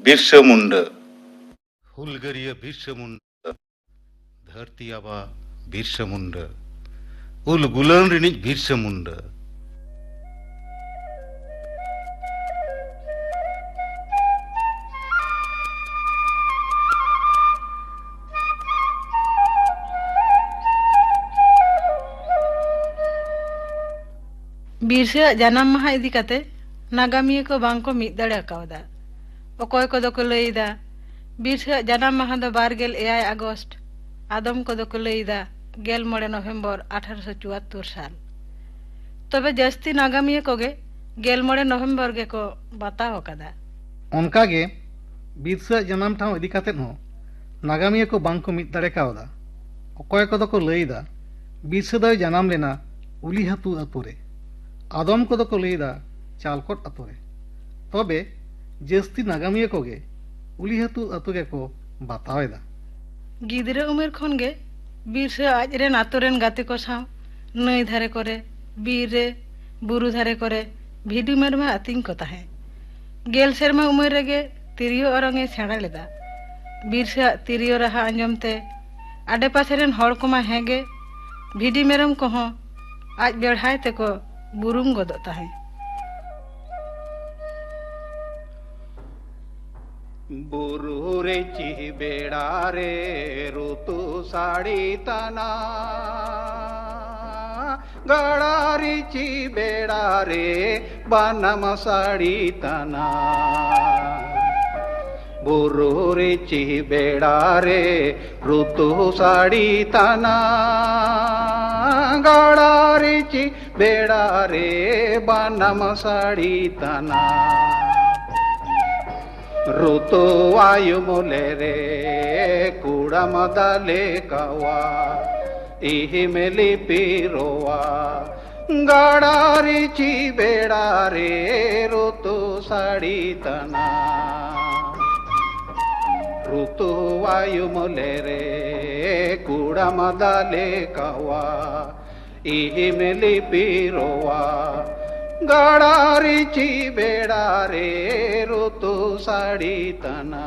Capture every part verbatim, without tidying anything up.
ᱵᱤᱨᱥᱟᱹ ᱢᱩᱱᱰᱟᱹ᱾ ᱦᱩᱞᱜᱟᱹᱨᱤᱭᱟᱹ ᱵᱤᱨᱥᱟᱹ ᱢᱩᱱᱰᱟᱹ᱾ ᱫᱷᱟᱹᱨᱛᱤ ᱟᱵᱟ ᱵᱤᱨᱥᱟᱹ ᱢᱩᱱᱰᱟᱹ᱾ ᱩᱞ ᱜᱩᱞᱟᱹᱱ ᱨᱤᱱᱤᱡ ᱵᱤᱨᱥᱟᱹ ᱢᱩᱱᱰᱟᱹ᱾ ᱵᱤᱨᱥᱟᱹᱣᱟᱜ ᱡᱟᱱᱟᱢ ᱢᱟᱦᱟ ᱤᱫᱤ ᱠᱟᱛᱮ ᱱᱟᱜᱟᱢᱤᱭᱟᱹ ᱠᱚ ᱵᱟᱝ ᱠᱚ ᱢᱤᱫ ᱫᱟᱲᱮ ᱠᱟᱣᱫᱟ᱾ ᱚᱠᱚᱭ ᱠᱚᱫᱚ ᱠᱚ ᱞᱟᱹᱭ ᱮᱫᱟ ᱵᱤᱨᱥᱟᱹᱣᱟᱜ ᱡᱟᱱᱟᱢ ᱢᱟᱦᱟ ᱫᱚ ᱵᱟᱨ ᱜᱮᱞ ᱮᱭᱟᱭ ᱟᱜᱚᱥᱴ, ᱟᱫᱚᱢ ᱠᱚᱫᱚ ᱠᱚ ᱞᱟᱹᱭ ᱮᱫᱟ ᱜᱮᱞ ᱢᱚᱬᱮ ᱱᱚᱵᱷᱮᱢᱵᱚᱨ ᱟᱴᱷᱟᱨᱚᱥᱚ ᱪᱩᱣᱟᱛᱛᱳᱨ ᱥᱟᱞ᱾ ᱛᱚᱵᱮ ᱡᱟᱹᱥᱛᱤ ᱱᱟᱜᱟᱢᱤᱭᱟᱹ ᱠᱚᱜᱮ ᱜᱮᱞ ᱢᱚᱬᱮ ᱱᱚᱵᱷᱮᱢᱵᱚᱨ ᱜᱮᱠᱚ ᱵᱟᱛᱟᱣ ᱟᱠᱟᱫᱟ᱾ ᱚᱱᱠᱟᱜᱮ ᱵᱤᱨᱥᱟᱹᱣᱟᱜ ᱡᱟᱱᱟᱢ ᱴᱷᱟᱶ ᱤᱫᱤ ᱠᱟᱛᱮ ᱦᱚᱸ ᱱᱟᱜᱟᱢᱤᱭᱟᱹ ᱠᱚ ᱵᱟᱝ ᱠᱚ ᱢᱤᱫ ᱫᱟᱲᱮ ᱠᱟᱣᱫᱟ᱾ ᱚᱠᱚᱭ ᱠᱚᱫᱚ ᱠᱚ ᱞᱟᱹᱭ ᱮᱫᱟ ᱵᱤᱨᱥᱟᱹ ᱫᱚᱭ ᱡᱟᱱᱟᱢ ᱞᱮᱱᱟ ᱩᱞᱤᱦᱟᱹᱛᱩ ᱟᱛᱳ ᱨᱮ, ᱟᱫᱚᱢ ᱠᱚᱫᱚ ᱠᱚ ᱞᱟᱹᱭ ᱮᱫᱟ ᱪᱟᱞᱠᱚᱴ ᱟᱛᱳ ᱨᱮ᱾ ᱛᱚᱵᱮ ᱡᱟᱹᱥᱛᱤ ᱱᱟᱜᱟᱢᱤᱭᱟᱹ ᱠᱚᱜᱮ ᱩᱞᱤᱦᱟᱹᱛᱩ ᱟᱛᱳ ᱜᱮᱠᱚ ᱵᱟᱛᱟᱣ ᱮᱫᱟ᱾ ᱜᱤᱫᱽᱨᱟᱹ ᱩᱢᱮᱨ ᱠᱷᱚᱱ ᱜᱮ ᱵᱤᱨᱥᱟᱹ ᱟᱡ ᱨᱮᱱ ᱟᱛᱳ ᱨᱮᱱ ᱜᱟᱛᱮ ᱠᱚ ᱥᱟᱶ ᱱᱟᱹᱭ ᱫᱷᱟᱨᱮ ᱠᱚᱨᱮ, ᱵᱤᱨ ᱨᱮ, ᱵᱩᱨᱩ ᱫᱷᱟᱨᱮ ᱠᱚᱨᱮ ᱵᱷᱤᱰᱤ ᱢᱮᱨᱚᱢᱮ ᱟᱹᱛᱤᱧ ᱠᱚ ᱛᱟᱦᱮᱸᱫ᱾ ᱜᱮᱞ ᱥᱮᱨᱢᱟ ᱩᱢᱮᱨ ᱨᱮᱜᱮ ᱛᱤᱨᱭᱳ ᱚᱨᱚᱝ ᱮ ᱥᱮᱬᱟ ᱞᱮᱫᱟ᱾ ᱵᱤᱨᱥᱟᱹᱣᱟᱜ ᱛᱤᱨᱭᱳ ᱨᱟᱦᱟ ᱟᱸᱡᱚᱢ ᱛᱮ ᱟᱰᱮᱯᱟᱥᱮ ᱨᱮᱱ ᱦᱚᱲ ᱠᱚᱢᱟ ᱦᱮᱸᱜᱮ, ᱵᱷᱤᱰᱤ ᱢᱮᱨᱚᱢ ᱠᱚᱦᱚᱸ ᱟᱡ ᱵᱮᱲᱦᱟᱭ ᱛᱮᱠᱚ ᱵᱩᱨᱩᱢ ᱜᱚᱫᱚᱜ ᱛᱟᱦᱮᱸᱫ᱾ ᱵᱩᱨᱩ ᱨᱮ ᱪᱤ ᱵᱮᱲᱟ ᱨᱮ ᱨᱩᱛᱩ ᱥᱟᱹᱲᱤ ᱛᱟᱱᱟ, ᱜᱟᱲᱟ ᱨᱮ ᱪᱤ ᱵᱮᱲᱟ ᱨᱮ ᱵᱟᱱᱟᱢ ᱥᱟᱹᱲᱤ ᱛᱟᱱᱟ᱾ ᱵᱩᱨᱩ ᱨᱮ ᱪᱤ ᱵᱮᱲᱟ ᱨᱮ ᱨᱩᱛᱩ ᱥᱟᱹᱲᱤ ᱛᱟᱱᱟ, ᱜᱟᱲᱟ ᱨᱮ ᱪᱤ ᱵᱮᱲᱟ ᱨᱮ ᱵᱟᱱᱟᱢ ᱥᱟᱹᱲᱤ ᱛᱟᱱᱟ᱾ ᱨᱩᱛᱩ ᱟᱭᱩ ᱢᱚᱞᱮ ᱨᱮ ᱠᱩᱲᱟᱢ ᱫᱟᱞᱮ ᱠᱟᱣᱟ, ᱤᱦᱤᱢ ᱞᱤᱯᱤᱨᱚᱣᱟ, ᱜᱟᱲᱟ ᱨᱮ ᱪᱤ ᱵᱮᱲᱟ ᱨᱮ ᱨᱩᱛᱩ ᱥᱟᱹᱲᱤ ᱛᱟᱱᱟ᱾ ᱨᱩᱛᱩ ᱟᱭᱩ ᱢᱚᱞᱮ ᱨᱮ ᱠᱩᱲᱟᱢ ᱫᱟᱞᱮ ᱠᱟᱣᱟ, ᱤᱦᱤᱢ ᱞᱤᱯᱤᱨᱚᱣᱟ, ᱜᱟᱲᱟ ᱨᱤᱪᱤ ᱵᱮᱲᱟ ᱨᱮ ᱨᱩᱛᱩ ᱥᱟᱹᱲᱤ ᱛᱟᱱᱟ᱾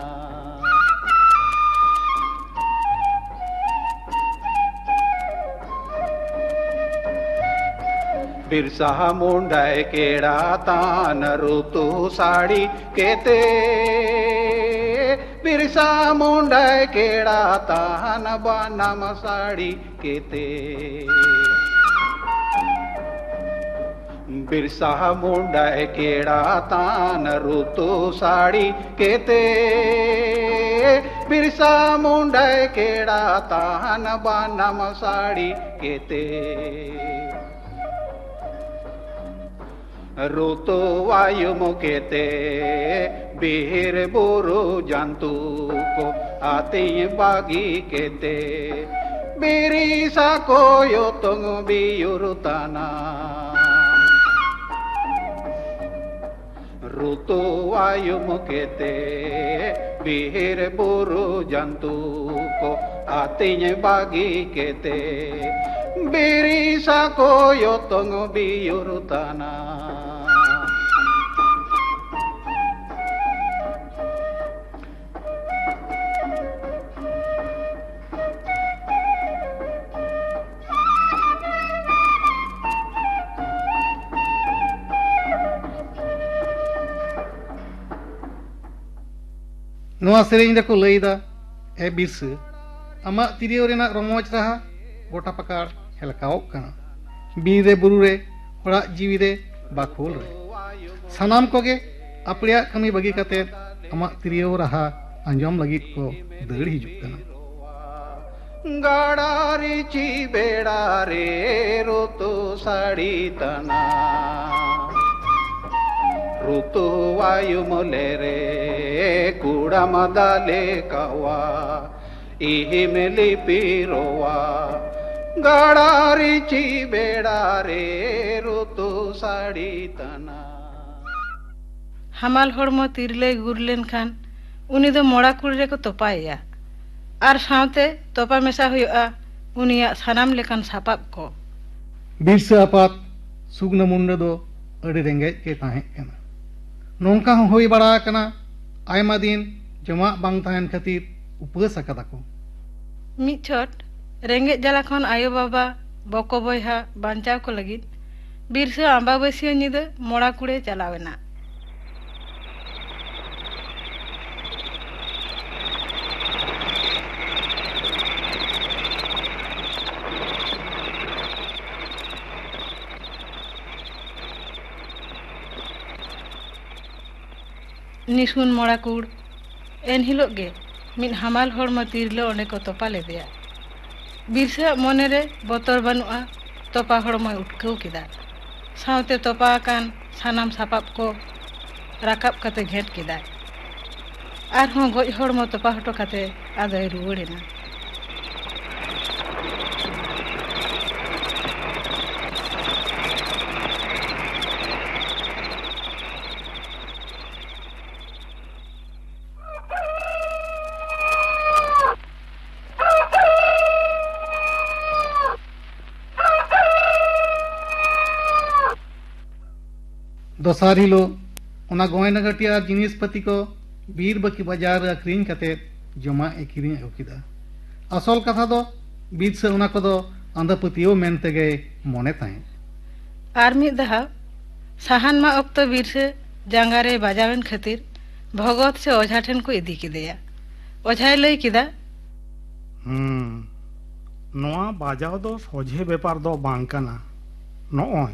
ᱵᱤᱨᱥᱟ ᱢᱩᱱᱰᱟᱭ ᱠᱮᱲᱟ ᱛᱟᱱ ᱨᱩᱛᱩ ᱥᱟᱹᱲᱤ ᱠᱮᱛᱮ᱾ ᱵᱤᱨᱥᱟ ᱢᱩᱱᱰᱟᱭ ᱠᱮᱲᱟ ᱛᱟᱱ ᱵᱟᱱᱟᱢ ᱥᱟᱹᱲᱤ ᱠᱮᱛᱮ᱾ ᱵᱤᱨᱥᱟ ᱢᱩᱱᱰᱟᱭ ᱠᱮᱲᱟ ᱛᱟᱱ ᱨᱩᱛᱩ ᱥᱟᱹᱲᱤ ᱠᱮᱛᱮ᱾ ᱵᱤᱨᱥᱟ ᱢᱩᱱᱰᱟᱭ ᱠᱮᱲᱟ ᱛᱟᱱ ᱵᱟᱱᱟᱢ ᱥᱟᱹᱲᱤ ᱠᱮᱛᱮ᱾ ᱨᱩᱛᱩ ᱟᱭᱩᱢ ᱠᱮᱛᱮ, ᱵᱤᱨ ᱵᱩᱨᱩ ᱡᱟᱱᱛᱩ ᱠᱚ ᱟᱹᱛᱤᱧ ᱵᱟᱹᱜᱤ ᱠᱮᱛᱮ, ᱵᱤᱨᱤᱥᱟ ᱠᱚ ᱭᱚᱛᱚᱝ ᱵᱤᱭᱩᱨ ᱛᱟᱱᱟ᱾ ᱨᱩᱛᱩ ᱟᱭᱩᱢ ᱠᱮᱛᱮ, ᱵᱤᱨ ᱵᱩᱨᱩ ᱡᱟᱱᱛᱩ ᱠᱚ ᱟᱹᱛᱤᱧ ᱵᱟᱹᱜᱤ ᱠᱮᱛᱮ, ᱵᱤᱨᱤᱥᱟ ᱠᱚ ᱭᱚᱛᱚᱝ ᱵᱤᱭᱩᱨ ᱛᱟᱱᱟ᱾ ᱱᱚᱣᱟ ᱥᱮᱨᱮᱧ ᱨᱮᱠᱚ ᱞᱟᱹᱭᱫᱟ, ᱮ ᱵᱤᱨᱥᱟᱹ, ᱟᱢᱟᱜ ᱛᱤᱨᱭᱳ ᱨᱮᱱᱟᱜ ᱨᱚᱢᱚᱡᱽ ᱨᱟᱦᱟ ᱜᱚᱴᱟ ᱯᱟᱠᱟᱲ ᱦᱮᱞᱠᱟᱣᱚᱜ ᱠᱟᱱᱟ᱾ ᱵᱤᱨ ᱨᱮ ᱵᱩᱨᱩ ᱨᱮ, ᱚᱲᱟᱜ ᱡᱤᱣᱤ ᱨᱮ ᱵᱟᱠᱷᱳᱞ ᱨᱮ, ᱥᱟᱱᱟᱢ ᱠᱚᱜᱮ ᱟᱯᱲᱮᱭᱟᱜ ᱠᱟᱹᱢᱤ ᱵᱟᱹᱜᱤ ᱠᱟᱛᱮ ᱟᱢᱟᱜ ᱛᱤᱨᱭᱳ ᱨᱟᱦᱟ ᱟᱸᱡᱚᱢ ᱞᱟᱹᱜᱤᱫ ᱠᱚ ᱫᱟᱹᱲ ᱦᱤᱡᱩᱜ ᱠᱟᱱᱟ᱾ ᱜᱟᱲᱟ ᱨᱤᱪᱤ ᱵᱮᱲᱟ ᱨᱮ ᱨᱩᱛᱩ ᱥᱟᱹᱲᱤ ᱛᱟᱱᱟ᱾ ᱨᱩᱛᱩ ᱟᱭᱩᱢ ᱞᱮᱨᱮ ᱠᱩᱲᱟᱢ ᱫᱟᱞᱮ ᱠᱟᱣᱟ, ᱤᱦᱤᱢ ᱞᱤᱯᱤᱨᱚᱣᱟ᱾ ᱜᱟᱲᱟ ᱨᱤᱪᱤ ᱵᱮᱲᱟ ᱨᱮ ᱨᱩᱛᱩ ᱥᱟᱹᱲᱤ ᱛᱟᱱᱟ᱾ ᱦᱟᱢᱟᱞ ᱦᱚᱲᱢᱚ ᱛᱤᱨᱞᱟᱹᱭ ᱜᱩᱨ ᱞᱮᱱᱠᱷᱟᱱ ᱩᱱᱤ ᱫᱚ ᱢᱚᱲᱟ ᱠᱩᱲᱤ ᱨᱮᱠᱚ ᱛᱚᱯᱟᱭᱮᱭᱟ᱾ ᱟᱨ ᱥᱟᱶᱛᱮ ᱛᱚᱯᱟ ᱢᱮᱥᱟ ᱦᱩᱭᱩᱜᱼᱟ ᱩᱱᱤᱭᱟᱜ ᱥᱟᱱᱟᱢ ᱞᱮᱠᱟᱱ ᱥᱟᱯᱟᱵ ᱠᱚ᱾ ᱵᱤᱨᱥᱟᱹ ᱟᱯᱟᱛ ᱥᱩᱜᱽᱱᱟᱹ ᱢᱩᱱᱰᱟᱹ ᱫᱚ ᱟᱹᱰᱤ ᱨᱮᱸᱜᱮᱡ ᱜᱮ ᱛᱟᱦᱮᱸ ᱠᱟᱱᱟ᱾ ᱱᱚᱝᱠᱟ ᱦᱚᱸ ᱦᱩᱭ ᱵᱟᱲᱟ ᱟᱠᱟᱱᱟ, ᱟᱭᱢᱟ ᱫᱤᱱ ᱡᱚᱢᱟᱜ ᱵᱟᱝ ᱛᱟᱦᱮᱱ ᱠᱷᱟᱹᱛᱤᱨ ᱩᱯᱟᱹᱥ ᱟᱠᱟᱫᱟ ᱠᱚ᱾ ᱢᱤᱫ ᱪᱷᱚᱴ ᱨᱮᱸᱜᱮᱡ ᱡᱟᱞᱟ ᱠᱷᱚᱱ ᱟᱭᱳ ᱵᱟᱵᱟ, ᱵᱚᱠᱚ ᱵᱚᱭᱦᱟ ᱵᱟᱧᱪᱟᱣ ᱠᱚ ᱞᱟᱹᱜᱤᱫ ᱵᱤᱨᱥᱟᱹ ᱟᱢᱵᱟᱵᱟᱹᱥᱭᱟᱹ ᱧᱤᱫᱟᱹ ᱢᱚᱲᱟ ᱠᱩᱲᱮ ᱪᱟᱞᱟᱣ ᱮᱱᱟ᱾ ᱱᱤᱥᱩᱱ ᱢᱚᱲᱟ ᱠᱩᱲ᱾ ᱮᱱᱦᱤᱞᱳᱜ ᱜᱮ ᱢᱤᱫ ᱦᱟᱢᱟᱞ ᱦᱚᱲᱢᱚ ᱛᱤᱨᱞᱟᱹ ᱚᱸᱰᱮ ᱠᱚ ᱛᱚᱯᱟ ᱞᱮᱫᱮᱭᱟ᱾ ᱵᱤᱨᱥᱟᱹᱣᱟᱜ ᱢᱚᱱᱮᱨᱮ ᱵᱚᱛᱚᱨ ᱵᱟᱹᱱᱩᱜᱼᱟ, ᱛᱚᱯᱟ ᱦᱚᱲᱢᱚᱭ ᱩᱴᱠᱟᱹᱣ ᱠᱮᱫᱟ᱾ ᱥᱟᱶᱛᱮ ᱛᱚᱯᱟ ᱟᱠᱟᱱ ᱥᱟᱱᱟᱢ ᱥᱟᱯᱟᱵ ᱠᱚ ᱨᱟᱠᱟᱵ ᱠᱟᱛᱮ ᱜᱷᱮᱸᱴ ᱠᱮᱫᱟᱭ᱾ ᱟᱨᱦᱚᱸ ᱜᱚᱡ ᱦᱚᱲᱢᱚ ᱛᱚᱯᱟ ᱦᱚᱴᱚ ᱠᱟᱛᱮ ᱟᱫᱚᱭ ᱨᱩᱣᱟᱹᱲ ᱮᱱᱟ᱾ ᱫᱚᱥᱟᱨ ᱦᱤᱞᱳᱜ ᱚᱱᱟ ᱜᱚᱭᱱᱟ ᱜᱟᱹᱴᱤ ᱟᱨ ᱡᱤᱱᱤᱥ ᱯᱟᱹᱛᱤ ᱠᱚ ᱵᱤᱨ ᱵᱟᱹᱠᱤ ᱵᱟᱡᱟᱨ ᱨᱮ ᱟᱹᱠᱷᱨᱤᱧ ᱠᱟᱛᱮ ᱡᱚᱢᱟᱜ ᱮ ᱠᱤᱨᱤᱧ ᱟᱹᱜᱩ ᱠᱮᱫᱟ᱾ ᱟᱥᱚᱞ ᱠᱟᱛᱷᱟ ᱫᱚ ᱵᱤᱨᱥᱟᱹ ᱚᱱᱟ ᱠᱚᱫᱚ ᱟᱸᱫᱷᱟ ᱯᱟᱹᱛᱭᱟᱹᱣ ᱢᱮᱱ ᱛᱮᱜᱮᱭ ᱢᱚᱱᱮ ᱛᱟᱦᱮᱸᱫ᱾ ᱟᱨ ᱢᱤᱫ ᱫᱷᱟᱣ ᱥᱟᱦᱟᱱ ᱢᱟᱜ ᱚᱠᱛᱚ ᱵᱤᱨᱥᱟᱹ ᱡᱟᱸᱜᱟ ᱨᱮ ᱵᱟᱡᱟᱣᱮᱱ ᱠᱷᱟᱹᱛᱤᱨ ᱵᱷᱚᱜᱚᱛ ᱥᱮ ᱚᱡᱷᱟ ᱴᱷᱮᱱ ᱠᱚ ᱤᱫᱤ ᱠᱮᱫᱮᱭᱟ᱾ ᱚᱡᱷᱟᱭ ᱞᱟᱹᱭ ᱠᱮᱫᱟ, ᱦᱩᱸ, ᱱᱚᱣᱟ ᱵᱟᱡᱟᱣ ᱫᱚ ᱥᱚᱡᱷᱮ ᱵᱮᱯᱟᱨ ᱫᱚ ᱵᱟᱝ ᱠᱟᱱᱟ᱾ ᱱᱚᱜᱼᱚᱭ,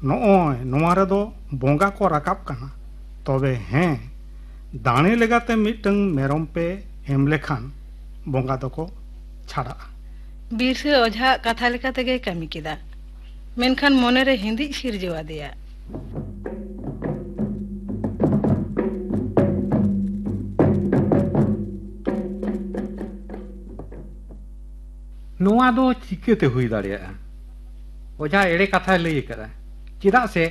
ᱱᱚᱜᱼᱚᱭ ᱱᱚᱣᱟ ᱨᱮᱫᱚ ᱵᱚᱸᱜᱟ ᱠᱚ ᱨᱟᱠᱟᱵ ᱠᱟᱱᱟ᱾ ᱛᱚᱵᱮ ᱦᱮᱸ, ᱫᱟᱲᱮ ᱞᱮᱠᱟᱛᱮ ᱢᱤᱫᱴᱟᱝ ᱢᱮᱨᱚᱢ ᱯᱮ ᱮᱢ ᱞᱮᱠᱷᱟᱱ ᱵᱚᱸᱜᱟ ᱫᱚᱠᱚ ᱪᱷᱟᱲᱟᱜᱼᱟ᱾ ᱵᱤᱨᱥᱟᱹ ᱚᱡᱷᱟᱜ ᱠᱟᱛᱷᱟ ᱞᱮᱠᱟ ᱛᱮᱜᱮᱭ ᱠᱟᱹᱢᱤ ᱠᱮᱫᱟ, ᱢᱮᱱᱠᱷᱟᱱ ᱢᱚᱱᱮᱨᱮ ᱦᱤᱸᱫᱤᱡ ᱥᱤᱨᱡᱟᱹᱣ ᱟᱫᱮᱭᱟ᱾ ᱱᱚᱣᱟ ᱫᱚ ᱪᱤᱠᱟᱹᱛᱮ ᱦᱩᱭ ᱫᱟᱲᱮᱭᱟᱜᱼᱟ? ᱚᱡᱷᱟ ᱮᱲᱮ ᱠᱟᱛᱷᱟᱭ ᱞᱟᱹᱭ ᱟᱠᱟᱫᱟ, ᱪᱮᱫᱟᱜ ᱥᱮ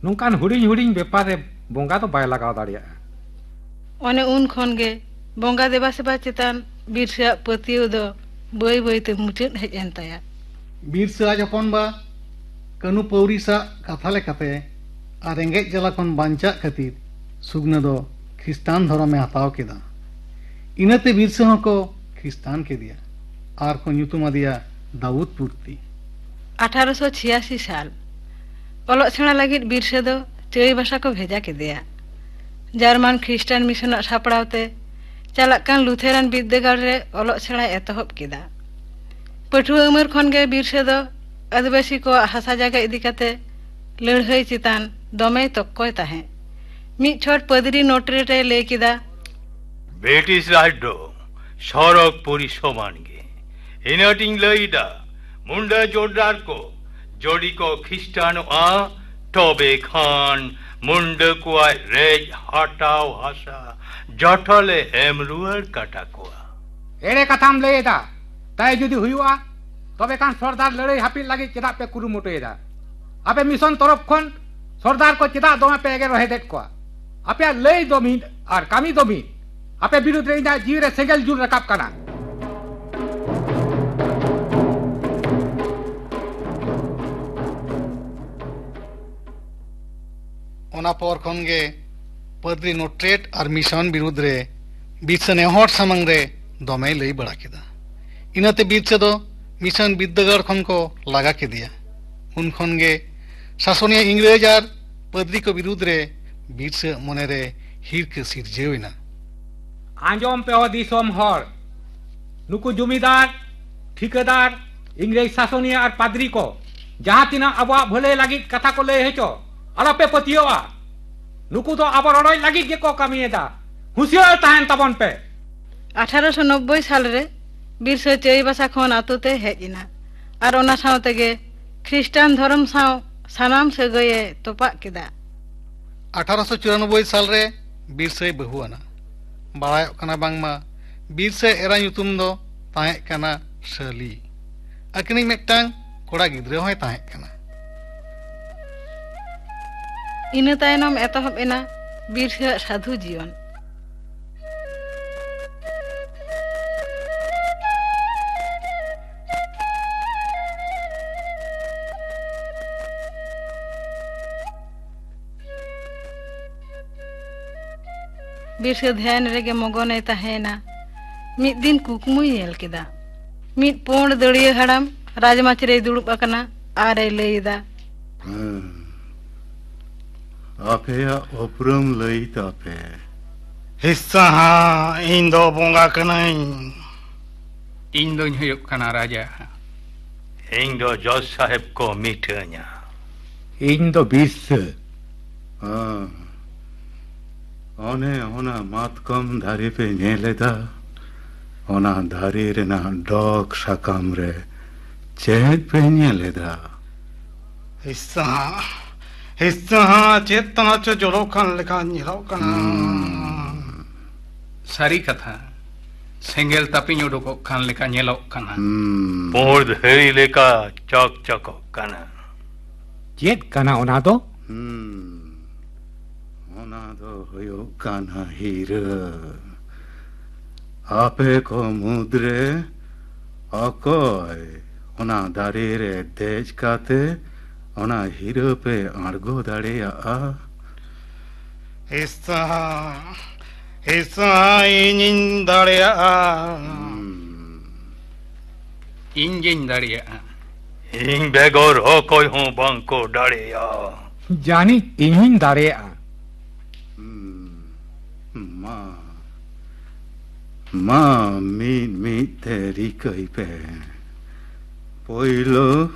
ᱱᱚᱝᱠᱟᱱ ᱦᱩᱰᱤᱧ ᱦᱩᱰᱤᱧ ᱵᱮᱯᱟᱨ ᱨᱮ ᱵᱚᱸᱜᱟ ᱫᱚ ᱵᱟᱭ ᱞᱟᱜᱟᱣ ᱫᱟᱲᱮᱭᱟᱜᱼᱟ᱾ ᱚᱱᱮ ᱩᱱ ᱠᱷᱚᱱ ᱜᱮ ᱵᱚᱸᱜᱟ ᱫᱮᱵᱟ ᱥᱮᱵᱟ ᱪᱮᱛᱟᱱ ᱵᱤᱨᱥᱟᱹᱣᱟᱜ ᱯᱟᱹᱛᱭᱟᱹᱣ ᱫᱚ ᱵᱟᱹᱭ ᱵᱟᱹᱭ ᱛᱮ ᱢᱩᱪᱟᱹᱫ ᱦᱮᱡ ᱮᱱ ᱛᱟᱭᱟ᱾ ᱵᱤᱨᱥᱟᱹ ᱟᱡ ᱦᱚᱯᱚᱱ ᱵᱟ ᱠᱟᱹᱱᱩ ᱯᱟᱹᱣᱨᱤᱥᱟᱜ ᱠᱟᱛᱷᱟ ᱞᱮᱠᱟᱛᱮ, ᱟᱨ ᱨᱮᱸᱜᱮᱡ ᱡᱟᱞᱟ ᱠᱷᱚᱱ ᱵᱟᱧᱪᱟᱜ ᱠᱷᱟᱹᱛᱤᱨ ᱥᱩᱜᱱᱟᱹ ᱫᱚ ᱠᱷᱨᱤᱥᱴᱟᱱ ᱫᱷᱚᱨᱚᱢᱮ ᱦᱟᱛᱟᱣ ᱠᱮᱫᱟ᱾ ᱤᱱᱟᱹᱛᱮ ᱵᱤᱨᱥᱟᱹ ᱦᱚᱸᱠᱚ ᱠᱷᱨᱤᱥᱴᱟᱱ ᱠᱮᱫᱮᱭᱟ ᱟᱨ ᱠᱚ ᱧᱩᱛᱩᱢ ᱟᱫᱮᱭᱟ ᱫᱟᱣᱩᱫ ᱯᱩᱨᱛᱤ᱾ ᱟᱴᱷᱟᱨᱚᱥᱚ ᱪᱷᱤᱭᱟᱥᱤ ᱥᱟᱞ᱾ ᱚᱞᱚᱜ ᱥᱮᱬᱟ ᱞᱟᱹᱜᱤᱫ ᱵᱤᱨᱥᱟᱹ ᱫᱚ ᱪᱟᱹᱭᱵᱟᱥᱟ ᱠᱚ ᱵᱷᱮᱡᱟ ᱠᱮᱫᱮᱭᱟ᱾ ᱡᱟᱨᱢᱟᱱ ᱠᱷᱨᱤᱥᱴᱟᱱ ᱢᱤᱥᱚᱱᱟᱜ ᱥᱟᱯᱲᱟᱣ ᱛᱮ ᱪᱟᱞᱟᱜ ᱠᱟᱱ ᱞᱩᱛᱷᱮᱨᱟᱱ ᱵᱤᱨᱫᱟᱹᱜᱟᱲ ᱨᱮ ᱚᱞᱚᱜ ᱥᱮᱬᱟᱭ ᱮᱛᱚᱦᱚᱵ ᱠᱮᱫᱟ᱾ ᱯᱟᱹᱴᱷᱩᱣᱟᱹ ᱩᱢᱮᱨ ᱠᱷᱚᱱ ᱜᱮ ᱵᱤᱨᱥᱟᱹ ᱫᱚ ᱟᱹᱫᱤᱵᱟᱹᱥᱤ ᱠᱚᱣᱟᱜ ᱦᱟᱥᱟ ᱡᱟᱭᱜᱟ ᱤᱫᱤ ᱠᱟᱛᱮ ᱞᱟᱹᱲᱦᱟᱹᱭ ᱪᱮᱛᱟᱱ ᱫᱚᱢᱮᱭ ᱛᱚᱠᱠᱚᱭ ᱛᱟᱦᱮᱸᱫ᱾ ᱢᱤᱫ ᱪᱷᱚᱴ ᱯᱟᱫᱽᱨᱤ ᱱᱚᱴᱨᱮᱴ ᱮ ᱞᱟᱹᱭ ᱠᱮᱫᱟ, ᱵᱨᱤᱴᱤᱥ ᱨᱟᱡᱽ ᱫᱚ ᱥᱚᱨᱚᱜᱽᱯᱩᱨᱤ ᱥᱚᱢᱟᱱ ᱜᱮ᱾ ᱤᱱᱟᱹᱴᱤᱧ ᱞᱟᱹᱭᱫᱟ, ᱢᱩᱱᱰᱟᱹ ᱡᱳᱨᱫᱟᱨ ᱠᱚ ᱡᱩᱫᱤ ᱠᱚ ᱠᱷᱨᱤᱥᱴᱟᱱᱚᱜᱼᱟ, ᱛᱚᱵᱮ ᱠᱷᱟᱱ ᱢᱩᱱᱰᱟᱹ ᱠᱚᱣᱟᱜ ᱨᱮᱡ ᱦᱟᱛᱟᱣ ᱦᱟᱥᱟ ᱡᱚᱛᱚ ᱞᱮ ᱮᱢ ᱨᱩᱣᱟᱹᱲ ᱠᱟᱛᱟ ᱠᱚᱣᱟ᱾ ᱮᱲᱮ ᱠᱟᱛᱷᱟᱢ ᱞᱟᱹᱭ ᱮᱫᱟ᱾ ᱛᱟᱭ ᱡᱩᱫᱤ ᱦᱩᱭᱩᱜᱼᱟ, ᱛᱚᱵᱮ ᱠᱷᱟᱱ ᱥᱚᱨᱫᱟᱨ ᱞᱟᱹᱲᱦᱟᱹᱭ ᱦᱟᱹᱯᱤᱫ ᱞᱟᱹᱜᱤᱫ ᱪᱮᱫᱟᱜ ᱯᱮ ᱠᱩᱨᱩᱢᱩᱴᱩᱭᱮᱫᱟ? ᱟᱯᱮ ᱢᱤᱥᱚᱱ ᱛᱚᱨᱚᱯ ᱠᱷᱚᱱ ᱥᱚᱨᱫᱟᱨ ᱠᱚ ᱪᱮᱫᱟᱜ ᱫᱚᱢᱮ ᱯᱮ ᱮᱜᱮᱨ ᱨᱚᱦᱮᱫᱮᱫ ᱠᱚᱣᱟ? ᱟᱯᱮᱭᱟᱜ ᱞᱟᱹᱭ ᱫᱚ ᱢᱤᱫ ᱟᱨ ᱠᱟᱹᱢᱤ ᱫᱚ ᱢᱤᱫ᱾ ᱟᱯᱮ ᱵᱤᱨᱩᱫᱷ ᱨᱮ ᱤᱧᱟᱜ ᱡᱤᱣᱤ ᱨᱮ ᱥᱮᱸᱜᱮᱞ ᱡᱩᱞ ᱨᱟᱠᱟᱵ ᱠᱟᱱᱟ᱾ ᱚᱱᱟ ᱯᱚᱨ ᱠᱷᱚᱱ ᱜᱮ ᱯᱟᱫᱽᱨᱤ ᱱᱚᱴᱨᱮᱴ ᱟᱨ ᱢᱤᱥᱚᱱ ᱵᱤᱨᱩᱫᱷ ᱨᱮ ᱵᱤᱨᱥᱟᱹ ᱱᱮᱦᱚᱲ ᱥᱟᱢᱟᱝ ᱨᱮ ᱫᱚᱢᱮᱭ ᱞᱟᱹᱭ ᱵᱟᱲᱟ ᱠᱮᱫᱟ᱾ ᱤᱱᱟᱹᱛᱮ ᱵᱤᱨᱥᱟᱹ ᱫᱚ ᱢᱤᱥᱚᱱ ᱵᱤᱨᱫᱟᱹᱜᱟᱲ ᱠᱷᱚᱱ ᱠᱚ ᱞᱟᱜᱟ ᱠᱮᱫᱮᱭᱟ᱾ ᱩᱱ ᱠᱷᱚᱱ ᱜᱮ ᱥᱟᱥᱚᱱᱤᱭᱟᱹ ᱤᱝᱨᱮᱡᱽ ᱟᱨ ᱯᱟᱫᱽᱨᱤ ᱠᱚ ᱵᱤᱨᱩᱫᱷ ᱨᱮ ᱵᱤᱨᱥᱟᱹ ᱢᱚᱱᱮᱨᱮ ᱦᱤᱨᱠᱟᱹ ᱥᱤᱨᱡᱟᱹᱣ ᱮᱱᱟ᱾ ᱟᱸᱡᱚᱢ ᱯᱮ ᱦᱚ ᱫᱤᱥᱚᱢ ᱦᱚᱲ, ᱱᱩᱠᱩ ᱡᱚᱢᱤᱫᱟᱨ, ᱴᱷᱤᱠᱟᱹᱫᱟᱨ, ᱤᱝᱨᱮᱡᱽ ᱥᱟᱥᱚᱱᱤᱭᱟᱹ ᱟᱨ ᱯᱟᱫᱽᱨᱤ ᱠᱚ ᱡᱟᱦᱟᱸ ᱛᱤᱱᱟᱹᱜ ᱟᱵᱚᱣᱟᱜ ᱵᱷᱟᱹᱞᱟᱹᱭ ᱞᱟᱹᱜᱤᱫ ᱠᱟᱛᱷᱟ ᱠᱚ ᱞᱟᱹᱭ ᱦᱚᱪᱚ, ᱟᱞᱚᱯᱮ ᱯᱟᱹᱛᱭᱟᱹᱣᱟ᱾ ᱱᱩᱠᱩ ᱫᱚ ᱟᱵᱚ ᱨᱚᱰᱚᱡ ᱞᱟᱹᱜᱤᱫ ᱜᱮᱠᱚ ᱠᱟᱹᱢᱤᱭᱮᱫᱟ᱾ ᱦᱩᱸᱥᱤᱭᱟᱹᱨ ᱛᱟᱦᱮᱱ ᱛᱟᱵᱚᱱ ᱯᱮ᱾ ᱟᱴᱷᱟᱨᱚᱥᱚ ᱱᱚᱵᱵᱳᱭ ᱥᱟᱞ ᱨᱮ ᱵᱤᱨᱥᱟᱹ ᱪᱟᱹᱭᱵᱟᱥᱟ ᱠᱷᱚᱱ ᱟᱛᱳ ᱛᱮ ᱦᱮᱡ ᱮᱱᱟ ᱟᱨ ᱚᱱᱟ ᱥᱟᱶ ᱛᱮᱜᱮ ᱠᱷᱨᱤᱥᱴᱟᱱ ᱫᱷᱚᱨᱚᱢ ᱥᱟᱶ ᱥᱟᱱᱟᱢ ᱥᱟᱹᱜᱟᱹᱭᱮ ᱛᱚᱯᱟᱜ ᱠᱮᱫᱟ᱾ ᱟᱴᱷᱟᱨᱚᱥᱚ ᱪᱩᱨᱟᱱᱚᱵᱵᱳᱭ ᱥᱟᱞ ᱨᱮ ᱵᱤᱨᱥᱟᱹᱭ ᱵᱟᱹᱦᱩ ᱟᱱᱟ᱾ ᱵᱟᱲᱟᱭᱚᱜ ᱠᱟᱱᱟ ᱵᱟᱝᱢᱟ ᱵᱤᱨᱥᱟᱹ ᱮᱨᱟ ᱧᱩᱛᱩᱢ ᱫᱚ ᱛᱟᱦᱮᱸ ᱠᱟᱱᱟ ᱥᱟᱹᱞᱤ᱾ ᱟᱹᱠᱤᱱᱤᱡ ᱢᱤᱫᱴᱟᱝ ᱠᱚᱲᱟ ᱜᱤᱫᱽᱨᱟᱹ ᱦᱚᱸᱭ ᱛᱟᱦᱮᱸ ᱠᱟᱱᱟ᱾ ᱤᱱᱟᱹ ᱛᱟᱭᱱᱚᱢ ᱮᱛᱚᱦᱚᱵ ᱮᱱᱟ ᱵᱤᱨᱥᱟᱹᱣᱟᱜ ᱥᱟᱹᱫᱷᱩ ᱡᱤᱭᱚᱱ᱾ ᱵᱤᱨᱥᱟᱹ ᱫᱷᱮᱭᱟᱱ ᱨᱮᱜᱮ ᱢᱚᱜᱚᱱᱮ ᱛᱟᱦᱮᱸᱭᱮᱱᱟ᱾ ᱢᱤᱫ ᱫᱤᱱ ᱠᱩᱠᱢᱩᱭ ᱧᱮᱞ ᱠᱮᱫᱟ, ᱢᱤᱫ ᱯᱩᱸᱰ ᱫᱟᱹᱲᱭᱟᱹ ᱦᱟᱲᱟᱢ ᱨᱟᱡᱽᱢᱟᱪᱤ ᱨᱮᱭ ᱫᱩᱲᱩᱵ ᱟᱠᱟᱱᱟ ᱟᱨᱮ ᱞᱟᱹᱭ ᱮᱫᱟ᱾ ᱦᱮᱸ᱾ ᱟᱯᱮᱭᱟᱜ ᱩᱯᱨᱩᱢ ᱞᱟᱹᱭ ᱛᱟᱯᱮ᱾ ᱦᱤᱥᱥᱟᱦᱟ, ᱤᱧ ᱫᱚ ᱵᱚᱸᱜᱟ ᱠᱟᱹᱱᱟᱹᱧ᱾ ᱤᱧ ᱫᱚᱧ ᱦᱩᱭᱩᱜ ᱠᱟᱱᱟ ᱨᱟᱡᱟ᱾ ᱤᱧ ᱫᱚ ᱡᱚᱡᱽ ᱥᱟᱦᱮᱵᱽ ᱠᱚ ᱢᱤᱴᱷᱟᱹᱧᱟ᱾ ᱤᱧ ᱫᱚ ᱵᱤᱨᱥᱟᱹ᱾ ᱦᱮᱸ᱾ ᱚᱱᱮ ᱚᱱᱟ ᱢᱟᱛᱠᱚᱢ ᱫᱟᱨᱮ ᱯᱮ ᱧᱮᱞ ᱮᱫᱟ? ᱚᱱᱟ ᱫᱟᱨᱮ ᱨᱮᱱᱟᱜ ᱰᱚᱜᱽ ᱥᱟᱠᱟᱢ ᱨᱮ ᱪᱮᱫ ᱯᱮ ᱧᱮᱞ ᱮᱫᱟ? ᱦᱤᱥᱥᱟᱦᱟ, ᱦᱤᱥᱥᱟᱦᱟ, ᱪᱮᱫ ᱛᱟᱱᱟ ᱪᱚ ᱡᱚᱞᱚᱜ ᱠᱟᱱ ᱞᱮᱠᱟ ᱧᱮᱞᱚᱜ ᱠᱟᱱᱟ᱾ ᱦᱩᱸ᱾ ᱥᱟᱹᱨᱤ ᱠᱟᱛᱷᱟ, ᱥᱮᱸᱜᱮᱞ ᱛᱟᱹᱯᱤᱧ ᱩᱰᱩᱠᱚᱜ ᱠᱟᱱ ᱞᱮᱠᱟ ᱧᱮᱞᱚᱜ ᱠᱟᱱᱟ᱾ ᱦᱩᱸ᱾ ᱯᱩᱸᱰ ᱫᱷᱤᱨᱤ ᱞᱮᱠᱟ ᱪᱚᱠᱪᱚᱠᱚᱜ ᱠᱟᱱᱟ᱾ ᱪᱮᱫ ᱠᱟᱱᱟ ᱚᱱᱟ ᱫᱚ? ᱦᱩᱸ, ᱚᱱᱟ ᱫᱚ ᱦᱩᱭᱩᱜ ᱠᱟᱱᱟ ᱦᱤᱨᱟᱹ᱾ ᱟᱯᱮ ᱠᱚ ᱢᱩᱫᱽᱨᱮ ᱚᱠᱚᱭ ᱚᱱᱟ ᱫᱟᱨᱮ ᱨᱮ ᱫᱮᱡ ᱠᱟᱛᱮ ᱚᱱᱟ ᱦᱤᱨᱟᱹ ᱯᱮ ᱟᱬᱜᱚ ᱫᱟᱲᱮᱭᱟᱜᱼᱟ? ᱦᱤᱥᱟ, ᱦᱤᱥᱟ, ᱤᱧᱤᱧ ᱫᱟᱲᱮᱭᱟᱜᱼᱟ᱾ ᱦᱩᱸ᱾ ᱤᱧ ᱜᱤᱧ ᱫᱟᱲᱮᱭᱟᱜᱼᱟ᱾ ᱤᱧ ᱵᱮᱜᱚᱨ ᱚᱠᱚᱭ ᱦᱚᱸ ᱵᱟᱝ ᱠᱚ ᱫᱟᱲᱮᱭᱟᱜᱼᱟ᱾ ᱡᱟᱹᱱᱤᱡ ᱤᱧ ᱦᱚᱸᱧ ᱫᱟᱲᱮᱭᱟᱜᱼᱟ᱾ ᱦᱩᱸ, ᱢᱟ, ᱢᱟ, ᱢᱤᱫ ᱢᱤᱫ ᱛᱮ ᱨᱤᱠᱟᱹᱭ ᱯᱮ᱾ ᱯᱳᱭᱞᱳ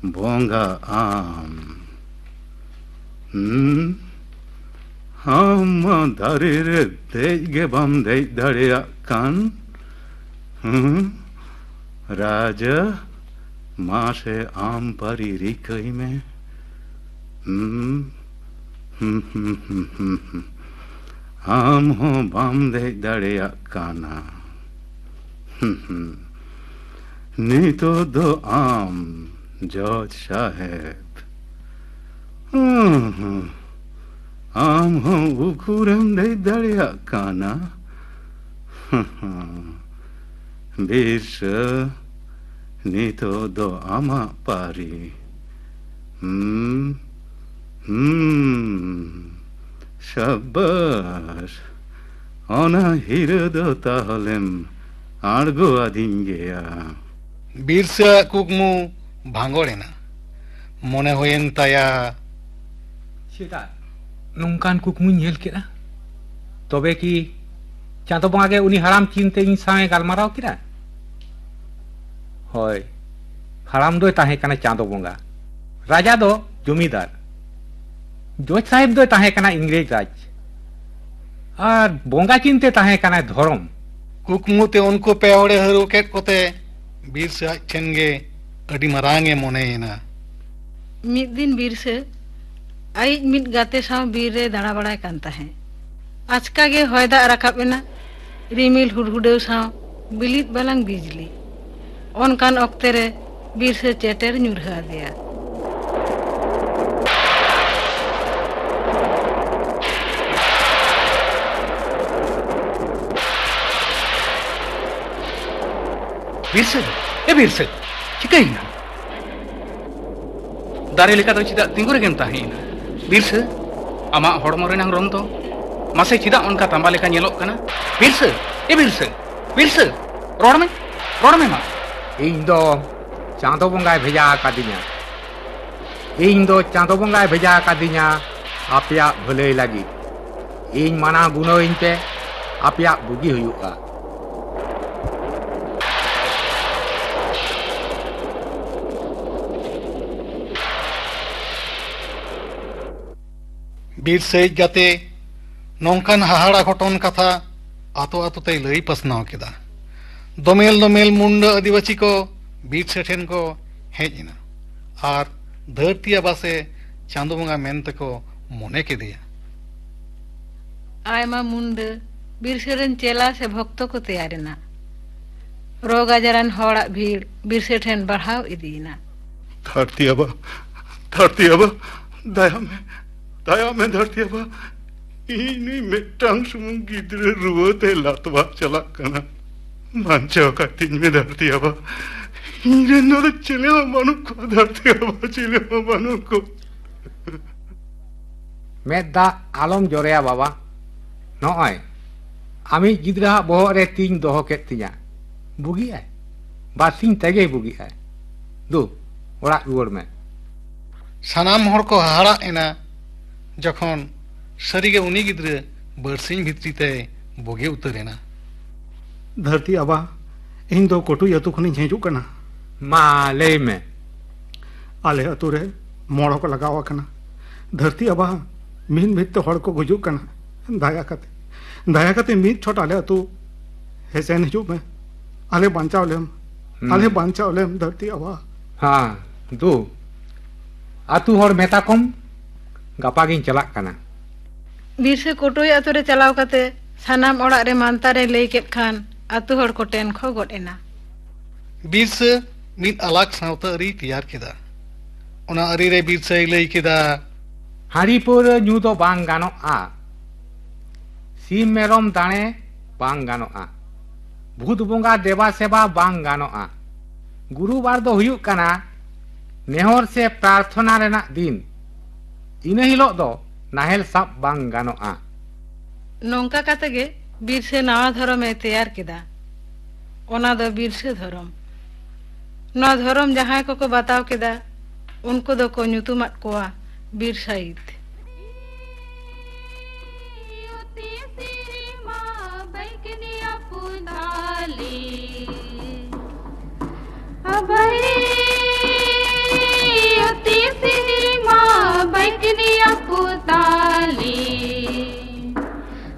ᱵᱚᱸᱜᱟ ᱟᱢ᱾ ᱦᱩᱸ? ᱟᱢ ᱢᱟ ᱫᱟᱨᱮ ᱨᱮ ᱫᱮᱡ ᱜᱮ ᱵᱟᱢ ᱫᱮᱡ ᱫᱟᱲᱮᱭᱟᱜ ᱠᱟᱱ᱾ ᱦᱩᱸ? ᱨᱟᱡᱟ, ᱢᱟᱥᱮ ᱟᱢ ᱯᱟᱹᱨᱤ ᱨᱤᱠᱟᱹᱭ ᱢᱮ᱾ ᱦᱩᱸ? ᱦᱩᱸ, ᱦᱩᱸ, ᱦᱩᱸ, ᱦᱩᱸ, ᱦᱩᱸ᱾ ᱟᱢ ᱦᱚᱸ ᱵᱟᱢ ᱫᱮᱡ ᱫᱟᱲᱮᱭᱟᱜ ᱠᱟᱱᱟ᱾ ᱦᱩᱸ, ᱦᱩᱸ᱾ ᱱᱤᱛᱚᱜ ᱫᱚ ᱟᱢ, ᱡᱚᱡᱽ ᱥᱟᱦᱮᱵᱽ᱾ ᱦᱩᱸ, ᱦᱩᱸ᱾ ᱟᱢ ᱦᱚᱸ ᱩᱠᱩᱨᱮᱢ ᱫᱮᱡ ᱫᱟᱲᱮᱭᱟᱜ ᱠᱟᱱᱟ? ᱵᱤᱨᱥᱟᱹ, ᱱᱤᱛᱚᱜ ᱫᱚ ᱟᱢᱟᱜ ᱯᱟᱹᱨᱤ᱾ ᱦᱩᱸ, ᱦᱩᱸ, ᱥᱟᱵᱟᱥ᱾ ᱚᱱᱟ ᱦᱤᱨᱟᱹ ᱫᱚ ᱛᱟᱦᱚᱞᱮᱢ ᱟᱬᱜᱚ ᱟᱹᱫᱤᱧ ᱜᱮᱭᱟ᱾ ᱵᱤᱨᱥᱟᱹᱣᱟᱜ ᱠᱩᱠᱢᱩ ᱵᱷᱟᱸᱜᱚᱲ ᱮᱱᱟ᱾ ᱢᱚᱱᱮ ᱦᱩᱭᱮᱱ ᱛᱟᱭᱟ, ᱪᱮᱫᱟᱜ ᱱᱚᱝᱠᱟᱱ ᱠᱩᱠᱢᱩᱧ ᱧᱮᱞ ᱠᱮᱫᱟ? ᱛᱚᱵᱮ ᱠᱤ ᱪᱟᱸᱫᱚ ᱵᱚᱸᱜᱟ ᱜᱮ ᱩᱱᱤ ᱦᱟᱲᱟᱢ ᱪᱤᱱᱛᱮ ᱤᱧ ᱥᱟᱶ ᱮ ᱜᱟᱞᱢᱟᱨᱟᱣ ᱠᱮᱫᱟ? ᱦᱳᱭ, ᱦᱟᱲᱟᱢ ᱫᱚᱭ ᱛᱟᱦᱮᱸ ᱠᱟᱱᱟ ᱪᱟᱸᱫᱚ ᱵᱚᱸᱜᱟ, ᱨᱟᱡᱟ ᱫᱚ ᱡᱚᱢᱤᱫᱟᱨ, ᱡᱚᱡᱽ ᱥᱟᱦᱮᱵ ᱫᱚᱭ ᱛᱟᱦᱮᱸ ᱠᱟᱱᱟ ᱤᱝᱨᱮᱡᱽ ᱨᱟᱡᱽ, ᱟᱨ ᱵᱚᱸᱜᱟ ᱪᱤᱱᱛᱮ ᱛᱟᱦᱮᱸ ᱠᱟᱱᱟᱭ ᱫᱷᱚᱨᱚᱢ᱾ ᱠᱩᱠᱢᱩ ᱛᱮ ᱩᱱᱠᱩ ᱯᱮ ᱦᱚᱲᱮ ᱦᱟᱹᱨᱩ ᱠᱮᱫ ᱠᱚᱛᱮ ᱵᱤᱨᱥᱟᱹ ᱟᱡ ᱴᱷᱮᱱ ᱜᱮ ᱟᱹᱰᱤ ᱢᱟᱨᱟᱝ ᱮ ᱢᱚᱱᱮᱭᱮᱱᱟ᱾ ᱢᱤᱫ ᱫᱤᱱ ᱵᱤᱨᱥᱟᱹ ᱟᱡᱤᱡ ᱢᱤᱫ ᱜᱟᱛᱮ ᱥᱟᱶ ᱵᱤᱨ ᱨᱮ ᱫᱟᱬᱟ ᱵᱟᱲᱟᱭ ᱠᱟᱱ ᱛᱟᱦᱮᱸᱫ᱾ ᱟᱪᱠᱟ ᱜᱮ ᱦᱚᱭ ᱫᱟᱜ ᱨᱟᱠᱟᱵ ᱮᱱᱟ᱾ ᱨᱤᱢᱤᱞ ᱦᱩᱰᱦᱩᱰᱟᱹᱣ ᱥᱟᱶ ᱵᱤᱞᱤᱫ ᱵᱟᱞᱟᱝ ᱵᱤᱡᱽᱞᱤ᱾ ᱚᱱᱠᱟᱱ ᱚᱠᱛᱮ ᱨᱮ ᱵᱤᱨᱥᱟᱹ ᱪᱮᱴᱮᱨ ᱧᱩᱨᱦᱟᱹ ᱟᱫᱮᱭᱟ᱾ ᱵᱤᱨᱥᱟᱹ, ᱮ ᱵᱤᱨᱥᱟᱹ, ᱪᱤᱠᱟᱹᱭᱮᱱᱟ? ᱫᱟᱨᱮ ᱞᱮᱠᱟ ᱫᱚ ᱪᱮᱫᱟᱜ ᱛᱤᱸᱜᱩ ᱨᱮᱜᱮᱢ ᱛᱟᱦᱮᱸᱭᱮᱱᱟ? ᱵᱤᱨᱥᱟᱹ, ᱟᱢᱟᱜ ᱦᱚᱲᱢᱚ ᱨᱮᱱᱟᱝ ᱨᱚᱝ ᱫᱚ ᱢᱟᱥᱮ ᱪᱮᱫᱟᱜ ᱚᱱᱠᱟ ᱛᱟᱸᱵᱟ ᱞᱮᱠᱟ ᱧᱮᱞᱚᱜ ᱠᱟᱱᱟ? ᱵᱤᱨᱥᱟᱹ, ᱮ ᱵᱤᱨᱥᱟᱹ, ᱵᱤᱨᱥᱟᱹ, ᱨᱚᱲ ᱢᱮ, ᱨᱚᱲ ᱢᱮ ᱢᱟ᱾ ᱤᱧ ᱫᱚ ᱪᱟᱸᱫᱚ ᱵᱚᱸᱜᱟᱭ ᱵᱷᱮᱡᱟ ᱟᱠᱟᱫᱤᱧᱟ᱾ ᱤᱧ ᱫᱚ ᱪᱟᱸᱫᱚ ᱵᱚᱸᱜᱟᱭ ᱵᱷᱮᱡᱟ ᱟᱠᱟᱫᱤᱧᱟ ᱟᱯᱮᱭᱟᱜ ᱵᱷᱟᱹᱞᱟᱹᱭ ᱞᱟᱹᱜᱤᱫ᱾ ᱤᱧ ᱢᱟᱱᱟᱣ ᱜᱩᱱᱟᱹᱣᱤᱧ ᱯᱮ, ᱟᱯᱮᱭᱟᱜ ᱵᱩᱜᱤ ᱦᱩᱭᱩᱜᱼᱟ᱾ ᱵᱤᱨᱥᱟᱹᱭᱤᱡ ᱜᱟᱛᱮ ᱱᱚᱝᱠᱟᱱ ᱦᱟᱦᱟᱲᱟ ᱜᱷᱚᱴᱚᱱ ᱠᱟᱛᱷᱟ ᱟᱛᱳ ᱟᱛᱳ ᱛᱮᱭ ᱞᱟᱹᱭ ᱯᱟᱥᱱᱟᱣ ᱠᱮᱫᱟ᱾ ᱫᱚᱢᱮᱞ ᱫᱚᱢᱮᱞ ᱢᱩᱱᱰᱟᱹ ᱟᱹᱫᱤᱵᱟᱹᱥᱤ ᱠᱚ ᱵᱤᱨᱥᱟᱹ ᱴᱷᱮᱱ ᱠᱚ ᱦᱮᱡ ᱮᱱᱟ ᱟᱨ ᱫᱷᱟᱹᱨᱛᱤ ᱟᱵᱟᱥᱮ ᱪᱟᱸᱫᱚ ᱵᱚᱸᱜᱟ ᱢᱮᱱᱛᱮ ᱠᱚ ᱢᱚᱱᱮ ᱠᱮᱫᱮᱭᱟ᱾ ᱟᱭᱢᱟ ᱢᱩᱱᱰᱟᱹ ᱵᱤᱨᱥᱟᱹ ᱨᱮᱱ ᱪᱮᱞᱟ ᱥᱮ ᱵᱷᱚᱠᱛᱚ ᱠᱚ ᱛᱮᱭᱟᱨ ᱮᱱᱟ᱾ ᱨᱳᱜᱽ ᱟᱡᱟᱨᱟᱱ ᱦᱚᱲᱟᱜ ᱵᱷᱤᱲ ᱵᱤᱨᱥᱟᱹ ᱴᱷᱮᱱ ᱵᱟᱲᱦᱟᱣ ᱤᱫᱤᱭᱮᱱᱟ᱾ ᱫᱷᱟᱹᱨᱛᱤ ᱟᱵᱟ, ᱫᱷᱟᱹᱨᱛᱤ ᱟᱵᱟ, ᱫᱟᱭᱟ ᱢᱮ, ᱫᱟᱭᱟ ᱢᱮ ᱫᱷᱟᱹᱨᱛᱤ ᱟᱵᱟ, ᱤᱧ ᱱᱩᱭ ᱢᱤᱫᱴᱟᱝ ᱥᱩᱢᱩᱝ ᱜᱤᱫᱽᱨᱟᱹ ᱨᱩᱣᱟᱹ ᱛᱮ ᱞᱟᱛᱣᱟᱜ ᱪᱟᱞᱟᱜ ᱠᱟᱱᱟ᱾ ᱵᱟᱧᱪᱟᱣ ᱠᱟᱹᱛᱤᱧ ᱢᱮ ᱫᱷᱟᱹᱨᱛᱤ ᱟᱵᱟ, ᱤᱧ ᱨᱮᱱ ᱫᱚ ᱪᱮᱞᱮ ᱦᱚᱸ ᱵᱟᱹᱱᱩᱜ ᱠᱚᱣᱟ ᱫᱷᱟᱹᱨᱛᱤ ᱟᱵᱟ, ᱪᱮᱞᱮ ᱦᱚᱸ ᱵᱟᱹᱱᱩᱜ ᱠᱚᱣᱟ᱾ ᱢᱮᱫ ᱫᱟᱜ ᱟᱞᱚᱢ ᱡᱚᱨᱚᱭᱟ ᱵᱟᱵᱟ᱾ ᱱᱚᱜᱼᱚᱭ, ᱟᱢᱤᱡ ᱜᱤᱫᱽᱨᱟᱹᱣᱟᱜ ᱵᱚᱦᱚᱜ ᱨᱮ ᱛᱤᱧ ᱫᱚᱦᱚ ᱠᱮᱫ ᱛᱤᱧᱟ᱾ ᱵᱩᱜᱤᱜᱼᱟᱭ? ᱵᱟᱨᱥᱤᱧ ᱛᱮᱜᱮᱭ ᱵᱩᱜᱤᱜᱼᱟᱭ᱾ ᱫᱩ, ᱚᱲᱟᱜ ᱨᱩᱣᱟᱹᱲ ᱢᱮ᱾ ᱥᱟᱱᱟᱢ ᱦᱚᱲ ᱠᱚ ᱦᱟᱦᱟᱲᱟᱜ ᱮᱱᱟ, ᱡᱚᱠᱷᱚᱱ ᱥᱟᱹᱨᱤᱜᱮ ᱩᱱᱤ ᱜᱤᱫᱽᱨᱟᱹ ᱵᱟᱨᱥᱤᱧ ᱵᱷᱤᱛᱨᱤ ᱛᱮᱭ ᱵᱩᱜᱤ ᱩᱛᱟᱹᱨ ᱮᱱᱟ᱾ ᱫᱷᱟᱹᱨᱛᱤ ᱟᱵᱟ, ᱤᱧ ᱫᱚ ᱠᱚᱴᱩᱭ ᱟᱹᱛᱩ ᱠᱷᱚᱱᱤᱧ ᱦᱤᱡᱩᱜ ᱠᱟᱱᱟ᱾ ᱢᱟ, ᱞᱟᱹᱭ ᱢᱮ᱾ ᱟᱞᱮ ᱟᱹᱛᱩ ᱨᱮ ᱢᱚᱲᱚ ᱠᱚ ᱞᱟᱜᱟᱣ ᱟᱠᱟᱱᱟ᱾ ᱫᱷᱟᱹᱨᱛᱤ ᱟᱵᱟ, ᱢᱤᱫ ᱢᱤᱫ ᱛᱮ ᱦᱚᱲ ᱠᱚ ᱜᱩᱡᱩᱜ ᱠᱟᱱᱟ᱾ ᱫᱟᱭᱟ ᱠᱟᱛᱮ, ᱫᱟᱭᱟ ᱠᱟᱛᱮ ᱢᱤᱫ ᱪᱷᱚᱴ ᱟᱞᱮ ᱟᱹᱛᱩ ᱦᱮᱡ ᱥᱮᱱ ᱦᱤᱡᱩᱜ ᱢᱮ᱾ ᱟᱞᱮ ᱵᱟᱧᱪᱟᱣ ᱞᱮᱢ, ᱦᱩᱸ᱾ ᱟᱞᱮ ᱵᱟᱧᱪᱟᱣ ᱞᱮᱢ, ᱫᱷᱟᱹᱨᱛᱤ ᱟᱵᱟ᱾ ᱦᱮᱸ, ᱫᱩ, ᱟᱹᱛᱩ ᱦᱚᱲ ᱢᱮᱛᱟ ᱠᱚᱢ, ᱜᱟᱯᱟ ᱜᱤᱧ ᱪᱟᱞᱟᱜ ᱠᱟᱱᱟ᱾ ᱵᱤᱨᱥᱟᱹ ᱠᱚᱴᱩᱭ ᱟᱹᱛᱩ ᱨᱮ ᱪᱟᱞᱟᱣ ᱠᱟᱛᱮ ᱥᱟᱱᱟᱢ ᱚᱲᱟᱜ ᱨᱮ ᱢᱟᱱᱛᱟᱨᱮ ᱞᱟᱹᱭ ᱠᱮᱫ ᱠᱷᱟᱱ ᱟᱹᱛᱩ ᱦᱚᱲ ᱠᱚ ᱴᱮᱱᱠᱷᱚ ᱜᱚᱫ ᱮᱱᱟ᱾ ᱵᱤᱨᱥᱟᱹ ᱢᱤᱫ ᱟᱞᱟᱜᱽ ᱥᱟᱶᱛᱟ ᱟᱹᱨᱤᱭ ᱛᱮᱭᱟᱨ ᱠᱮᱫᱟ᱾ ᱚᱱᱟ ᱟᱹᱨᱤ ᱨᱮ ᱵᱤᱨᱥᱟᱹᱭ ᱞᱟᱹᱭ ᱠᱮᱫᱟ, ᱦᱟᱺᱰᱤ ᱯᱟᱹᱣᱨᱟᱹ ᱧᱩ ᱫᱚ ᱵᱟᱝ ᱜᱟᱱᱚᱜᱼᱟ, ᱥᱤᱢ ᱢᱮᱨᱚᱢ ᱫᱟᱲᱮ ᱵᱟᱝ ᱜᱟᱱᱚᱜᱼᱟ, ᱵᱷᱩᱛ ᱵᱚᱸᱜᱟ ᱫᱮᱵᱟ ᱥᱮᱵᱟ ᱵᱟᱝ ᱜᱟᱱᱚᱜᱼᱟ, ᱜᱩᱨᱩᱵᱟᱨ ᱫᱚ ᱦᱩᱭᱩᱜ ᱠᱟᱱᱟ ᱱᱮᱦᱚᱨ ᱥᱮ ᱯᱨᱟᱨᱛᱷᱚᱱᱟ ᱨᱮᱱᱟᱜ ᱫᱤᱱ, ᱤᱱᱟᱹ ᱦᱤᱞᱳᱜ ᱫᱚ ᱱᱟᱦᱮᱞ ᱥᱟᱵ ᱵᱟᱝ ᱜᱟᱱᱚᱜᱼᱟ᱾ ᱱᱚᱝᱠᱟ ᱠᱟᱛᱮ ᱜᱮ ᱵᱤᱨᱥᱟᱹ ᱱᱟᱣᱟ ᱫᱷᱚᱨᱚᱢᱮ ᱛᱮᱭᱟᱨ ᱠᱮᱫᱟ᱾ ᱚᱱᱟ ᱫᱚ ᱵᱤᱨᱥᱟᱹ ᱫᱷᱚᱨᱚᱢ᱾ ᱱᱚᱣᱟ ᱫᱷᱚᱨᱚᱢ ᱡᱟᱦᱟᱸᱭ ᱠᱚᱠᱚ ᱵᱟᱛᱟᱣ ᱠᱮᱫᱟ, ᱩᱱᱠᱩ ᱫᱚᱠᱚ ᱧᱩᱛᱩᱢᱟᱫ ᱠᱚᱣᱟ ᱵᱤᱨᱥᱟᱭᱤᱛ᱾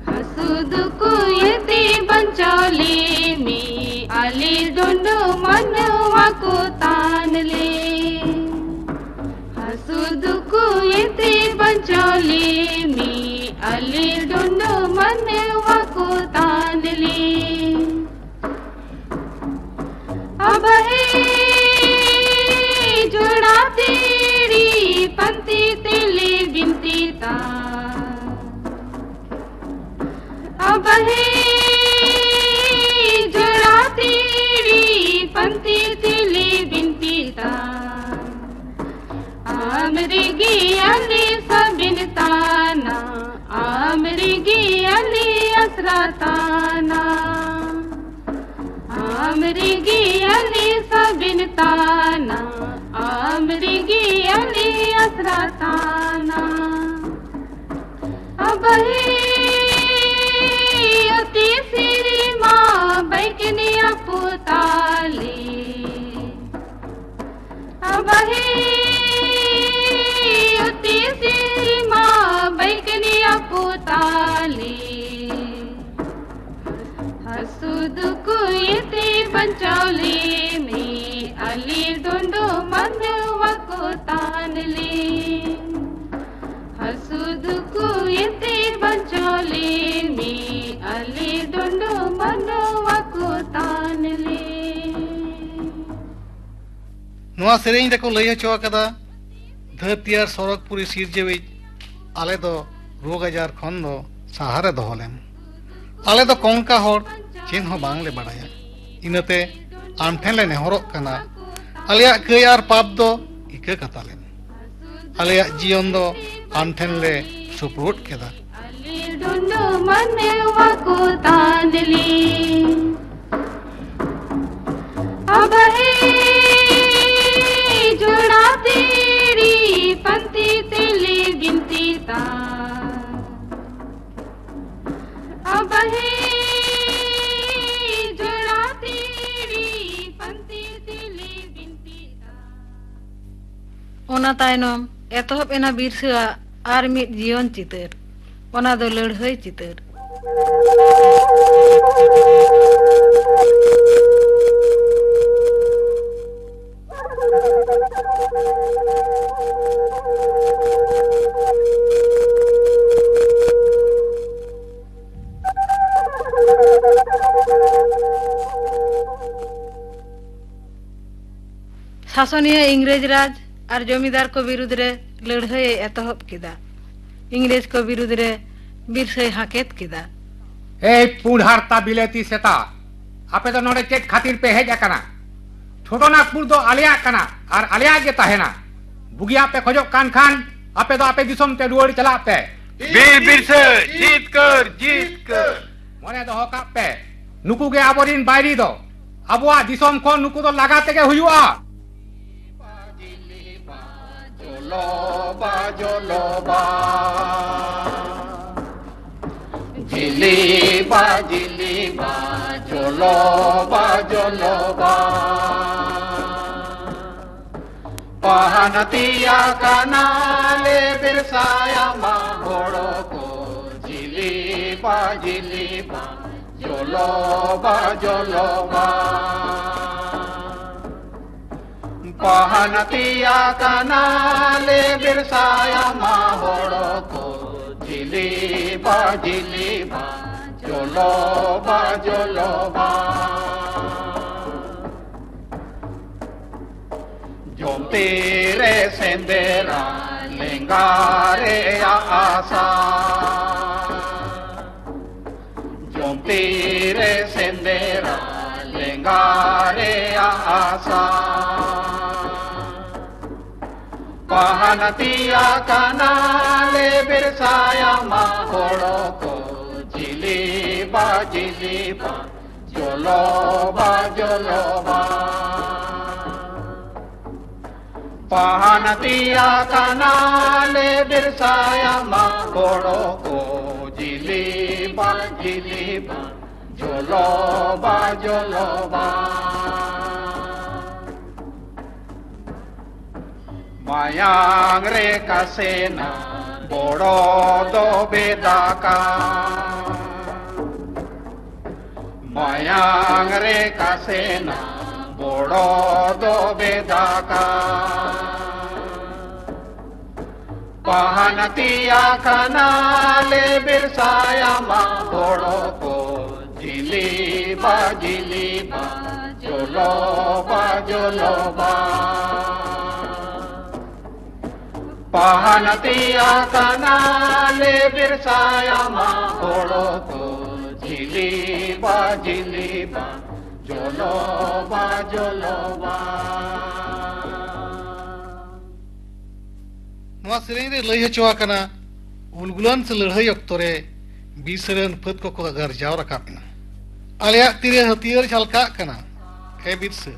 ᱦᱟᱹᱥᱩ ᱫᱩᱠᱩ ᱮᱛᱤ ᱵᱟᱧᱪᱟᱣ ᱞᱤᱢᱤ, ᱟᱞᱤ ᱰᱩᱸᱰᱩ ᱢᱟᱱᱣᱟ ᱠᱚ ᱛᱟᱱ ᱞᱤ᱾ ᱦᱟᱹᱥᱩ ᱫᱩᱠᱩ ᱮᱛᱤ ᱵᱟᱧᱪᱟᱣ ᱞᱤᱢᱤ, ᱟᱞᱤ ᱰᱩᱸᱰᱩ ᱢᱟᱱᱣᱟ ᱠᱚ ᱛᱟᱱ ᱞᱤ᱾ ᱟᱵᱟᱦᱮ ᱛᱟᱱᱟ, ᱟᱢ ᱨᱮᱜᱮ ᱟᱞᱮ ᱟᱥᱨᱟ ᱛᱟᱱᱟ᱾ ᱟᱵᱟᱦᱮ ᱚᱛᱤ ᱥᱤᱨᱤᱢᱟ ᱵᱟᱭᱠᱱᱤᱭᱟ ᱯᱩᱛᱟᱞᱤ᱾ ᱟᱵᱟᱦᱮ ᱚᱛᱤ ᱥᱤᱨᱤᱢᱟ ᱵᱟᱭᱠᱱᱤᱭᱟ ᱯᱩᱛᱟᱞᱤ᱾ ᱦᱟᱹᱥᱩ ᱫᱩᱠᱩ ᱤᱛᱤ ᱵᱟᱧᱪᱟᱣ ᱞᱤᱢᱤ, ᱟᱞᱤ ᱰᱩᱸᱰᱩ ᱢᱟᱱᱣᱟ ᱠᱚ ᱛᱟᱱᱞᱤ᱾ ᱦᱟᱹᱥᱩ ᱫᱩᱠᱩ ᱤᱛᱤ ᱵᱟᱧᱪᱟᱣ ᱞᱤᱢᱤ, ᱟᱞᱤ ᱰᱩᱸᱰᱩ ᱢᱟᱱᱣᱟ ᱠᱚ ᱛᱟᱱᱞᱤ᱾ ᱱᱚᱣᱟ ᱥᱮᱨᱮᱧ ᱨᱮᱠᱚ ᱞᱟᱹᱭ ᱦᱚᱪᱚ ᱟᱠᱟᱫᱟ, ᱫᱷᱟᱹᱨᱛᱤ ᱟᱨ ᱥᱚᱨᱚᱜᱽ ᱯᱩᱨᱤ ᱥᱤᱨᱡᱟᱹᱣᱤᱡ ᱟᱞᱮ ᱫᱚ ᱨᱳᱜᱽ ᱟᱡᱟᱨ ᱠᱷᱚᱱ ᱫᱚ ᱥᱟᱦᱟᱨᱮ ᱫᱚᱦᱚ ᱞᱮᱢ᱾ ᱟᱞᱮ ᱫᱚ ᱠᱚᱝᱠᱟ ᱦᱚᱲ ᱪᱮᱫ ᱦᱚᱸ ᱵᱟᱝᱞᱮ ᱵᱟᱲᱟᱭᱟ᱾ ᱤᱱᱟᱹᱛᱮ ᱟᱢ ᱴᱷᱮᱱ ᱞᱮ ᱱᱮᱦᱚᱨᱚᱜ ᱠᱟᱱᱟ, ᱟᱞᱮᱭᱟᱜ ᱠᱟᱹᱭ ᱟᱨ ᱯᱟᱯ ᱫᱚ ᱤᱠᱟᱹ ᱠᱟᱛᱟ ᱞᱮᱢ᱾ ᱟᱞᱮᱭᱟᱜ ᱡᱤᱭᱚᱱ ᱫᱚ ᱟᱢ ᱴᱷᱮᱱ ᱞᱮ ᱥᱩᱯᱨᱩᱫ ᱠᱮᱫᱟ᱾ ᱟᱞᱮ ᱰᱩᱸᱰᱩ ᱢᱟᱱᱮᱣᱟ ᱠᱚ ᱛᱟᱱᱞᱤ᱾ ᱟᱵᱟᱦᱮ ᱡᱚᱲᱟ ᱛᱮᱨᱤ ᱯᱟᱱᱛᱤ ᱛᱮᱞᱮ ᱵᱤᱱᱛᱤ ᱛᱟ᱾ ᱟᱵᱟᱦᱮ ᱡᱚᱲᱟ ᱛᱮᱨᱤ ᱯᱟᱱᱛᱤ ᱛᱮᱞᱮ ᱵᱤᱱᱛᱤ ᱛᱟ᱾ ᱚᱱᱟ ᱛᱟᱭᱱᱚᱢ ᱮᱛᱚᱦᱚᱵ ᱮᱱᱟ ᱵᱤᱨᱥᱟᱹᱣᱟᱜ ᱟᱨ ᱢᱤᱫ ᱡᱤᱭᱚᱱ ᱪᱤᱛᱟᱹᱨ, ᱚᱱᱟ ᱫᱚ ᱞᱟᱹᱲᱦᱟᱹᱭ ᱪᱤᱛᱟᱹᱨ᱾ ᱥᱟᱥᱚᱱᱤᱭᱟᱹ ᱤᱝᱨᱮᱡᱽ ᱨᱟᱡᱽ ᱟᱨ ᱡᱚᱢᱤᱫᱟᱨ ᱠᱚ ᱵᱤᱨᱩᱫᱽ ᱨᱮ ᱞᱟᱹᱲᱦᱟᱹᱭ ᱮ ᱮᱛᱚᱦᱚᱵ ᱠᱮᱫᱟ᱾ ᱤᱝᱨᱮᱡᱽ ᱠᱚ ᱵᱤᱨᱩᱫᱽ ᱨᱮ ᱵᱤᱨᱥᱟᱹᱭ ᱦᱟᱠᱮᱛ ᱠᱮᱫᱟ᱾ ᱮᱭ ᱯᱩᱸᱰ ᱦᱟᱨᱛᱟ ᱵᱤᱞᱟᱹᱛᱤ ᱥᱮᱛᱟ, ᱟᱯᱮ ᱫᱚ ᱱᱚᱰᱮ ᱪᱮᱫ ᱠᱷᱟᱹᱛᱤᱨ ᱯᱮ ᱦᱮᱡ ᱟᱠᱟᱱᱟ? ᱪᱷᱳᱴᱳ ᱱᱟᱜᱽᱯᱩᱨ ᱫᱚ ᱟᱞᱮᱭᱟᱜ ᱠᱟᱱᱟ ᱟᱨ ᱟᱞᱮᱭᱟᱜ ᱜᱮ ᱛᱟᱦᱮᱱᱟ᱾ ᱵᱩᱜᱤᱭᱟᱜ ᱯᱮ ᱠᱷᱚᱡᱚᱜ ᱠᱟᱱ ᱠᱷᱟᱱ ᱟᱯᱮ ᱫᱚ ᱟᱯᱮ ᱫᱤᱥᱚᱢ ᱛᱮ ᱨᱩᱣᱟᱹᱲ ᱪᱟᱞᱟᱜ ᱯᱮ᱾ ᱵᱤᱨ ᱵᱤᱨᱥᱟᱹ ᱡᱤᱛᱠᱟᱹᱨ, ᱡᱤᱛᱠᱟᱹᱨ᱾ ᱢᱚᱱᱮ ᱫᱚᱦᱚ ᱠᱟᱜ ᱯᱮ, ᱱᱩᱠᱩ ᱜᱮ ᱟᱵᱚᱨᱤᱱ ᱵᱟᱹᱭᱨᱤ ᱫᱚ᱾ ᱟᱵᱚᱣᱟᱜ ᱫᱤᱥᱚᱢ ᱠᱷᱚᱱ ᱱᱩᱠᱩ ᱫᱚ ᱞᱟᱜᱟ ᱛᱮᱜᱮ ᱦᱩᱭᱩᱜᱼᱟ᱾ ᱡᱚᱞᱚᱵᱟ, ᱡᱚᱞᱚᱵᱟ᱾ ᱡᱤᱞᱤᱵᱟ, ᱡᱤᱞᱤᱵᱟ, ᱡᱚᱞᱚᱵᱟ, ᱡᱚᱞᱚᱵᱟ᱾ ᱯᱟᱦᱟᱱᱛᱤᱭᱟ ᱠᱟᱱᱟᱞᱮ ᱵᱤᱨᱥᱟᱭᱟ ᱢᱟ ᱦᱚᱲ ᱠᱚ, ᱡᱤᱞᱤᱵᱟ, ᱡᱤᱞᱤᱵᱟ, ᱡᱚᱞᱚᱵᱟ, ᱡᱚᱞᱚᱵᱟ᱾ ᱯᱟᱦᱟᱱᱛᱤᱭᱟ ᱠᱟᱱᱟᱞᱮ ᱵᱤᱨᱥᱟᱭᱟ ᱢᱟ ᱦᱚᱲ ᱠᱚ, ᱡᱤᱞᱤᱵᱟ, ᱡᱤᱞᱤᱵᱟ, ᱡᱚᱞᱚᱵᱟ, ᱡᱚᱞᱚᱵᱟ᱾ ᱡᱚᱢᱛᱤ ᱨᱮ ᱥᱮᱸᱫᱽᱨᱟ ᱞᱮᱸᱜᱟ ᱨᱮᱭᱟᱜ ᱟᱥᱟ᱾ ᱡᱚᱢᱛᱤ ᱨᱮ ᱥᱮᱸᱫᱽᱨᱟ ᱞᱮᱸᱜᱟ ᱨᱮᱭᱟᱜ ᱟᱥᱟ᱾ ᱯᱟᱦᱟᱱᱛᱤᱭᱟ ᱠᱟᱱᱟᱞᱮ ᱵᱤᱨᱥᱟᱭᱟ ᱢᱟ ᱦᱚᱲ ᱠᱚ, ᱡᱤᱞᱤᱵᱟ, ᱡᱤᱞᱤᱵᱟ, ᱡᱚᱞᱚᱵᱟ, ᱡᱚᱞᱚᱵᱟ᱾ ᱯᱟᱦᱟᱱᱛᱤᱭᱟ ᱠᱟᱱᱟᱞᱮ ᱵᱤᱨᱥᱟᱭᱟ ᱢᱟ ᱦᱚᱲ ᱠᱚ, ᱡᱤᱞᱤᱵᱟ, ᱡᱤᱞᱤᱵᱟ, ᱡᱚᱞᱚᱵᱟ, ᱡᱚᱞᱚᱵᱟ᱾ ᱢᱟᱭᱟᱝ ᱨᱮ ᱠᱟᱥᱮᱱᱟ ᱵᱚᱲᱚ ᱫᱚ ᱵᱮᱫᱟᱠᱟ᱾ ᱢᱟᱭᱟᱝ ᱨᱮ ᱠᱟᱥᱮᱱᱟ ᱵᱚᱲᱚ ᱫᱚ ᱵᱮᱫᱟᱠᱟ᱾ ᱯᱟᱦᱟᱱᱛᱤᱭᱟ ᱠᱟᱱᱟᱞᱮ ᱵᱤᱨᱥᱟᱭᱟ ᱢᱟ ᱦᱚᱲ ᱠᱚ, ᱡᱤᱞᱤᱵᱟ, ᱡᱤᱞᱤᱵᱟ, ᱡᱚᱞᱚᱵᱟ, ᱡᱚᱞᱚᱵᱟ᱾ ᱯᱟᱦᱟᱱᱛᱤᱭᱟ ᱠᱟᱱᱟᱞᱮ ᱵᱤᱨᱥᱟᱭᱟ ᱢᱟ ᱦᱚᱲ ᱠᱚ, ᱡᱤᱞᱤᱵᱟ, ᱡᱤᱞᱤᱵᱟ, ᱡᱚᱞᱚᱵᱟ, ᱡᱚᱞᱚᱵᱟ᱾ ᱱᱚᱣᱟ ᱥᱮᱨᱮᱧ ᱨᱮ ᱞᱟᱹᱭ ᱦᱚᱪᱚ ᱟᱠᱟᱱᱟ, ᱩᱞᱜᱩᱞᱟᱱ ᱥᱮ ᱞᱟᱹᱲᱦᱟᱹᱭ ᱚᱠᱛᱚ ᱨᱮ ᱵᱤᱨ ᱥᱮᱨᱮᱱ ᱯᱷᱟᱹᱫ ᱠᱚᱠᱚ ᱜᱟᱨᱡᱟᱣ ᱨᱟᱠᱟᱵ ᱮᱱᱟ᱾ ᱟᱞᱮᱭᱟᱜ ᱛᱤᱨᱮ ᱦᱟᱹᱛᱭᱟᱹᱨ ᱡᱷᱟᱞᱠᱟᱜ ᱠᱟᱱᱟ, ᱦᱮ ᱵᱤᱨᱥᱟᱹ,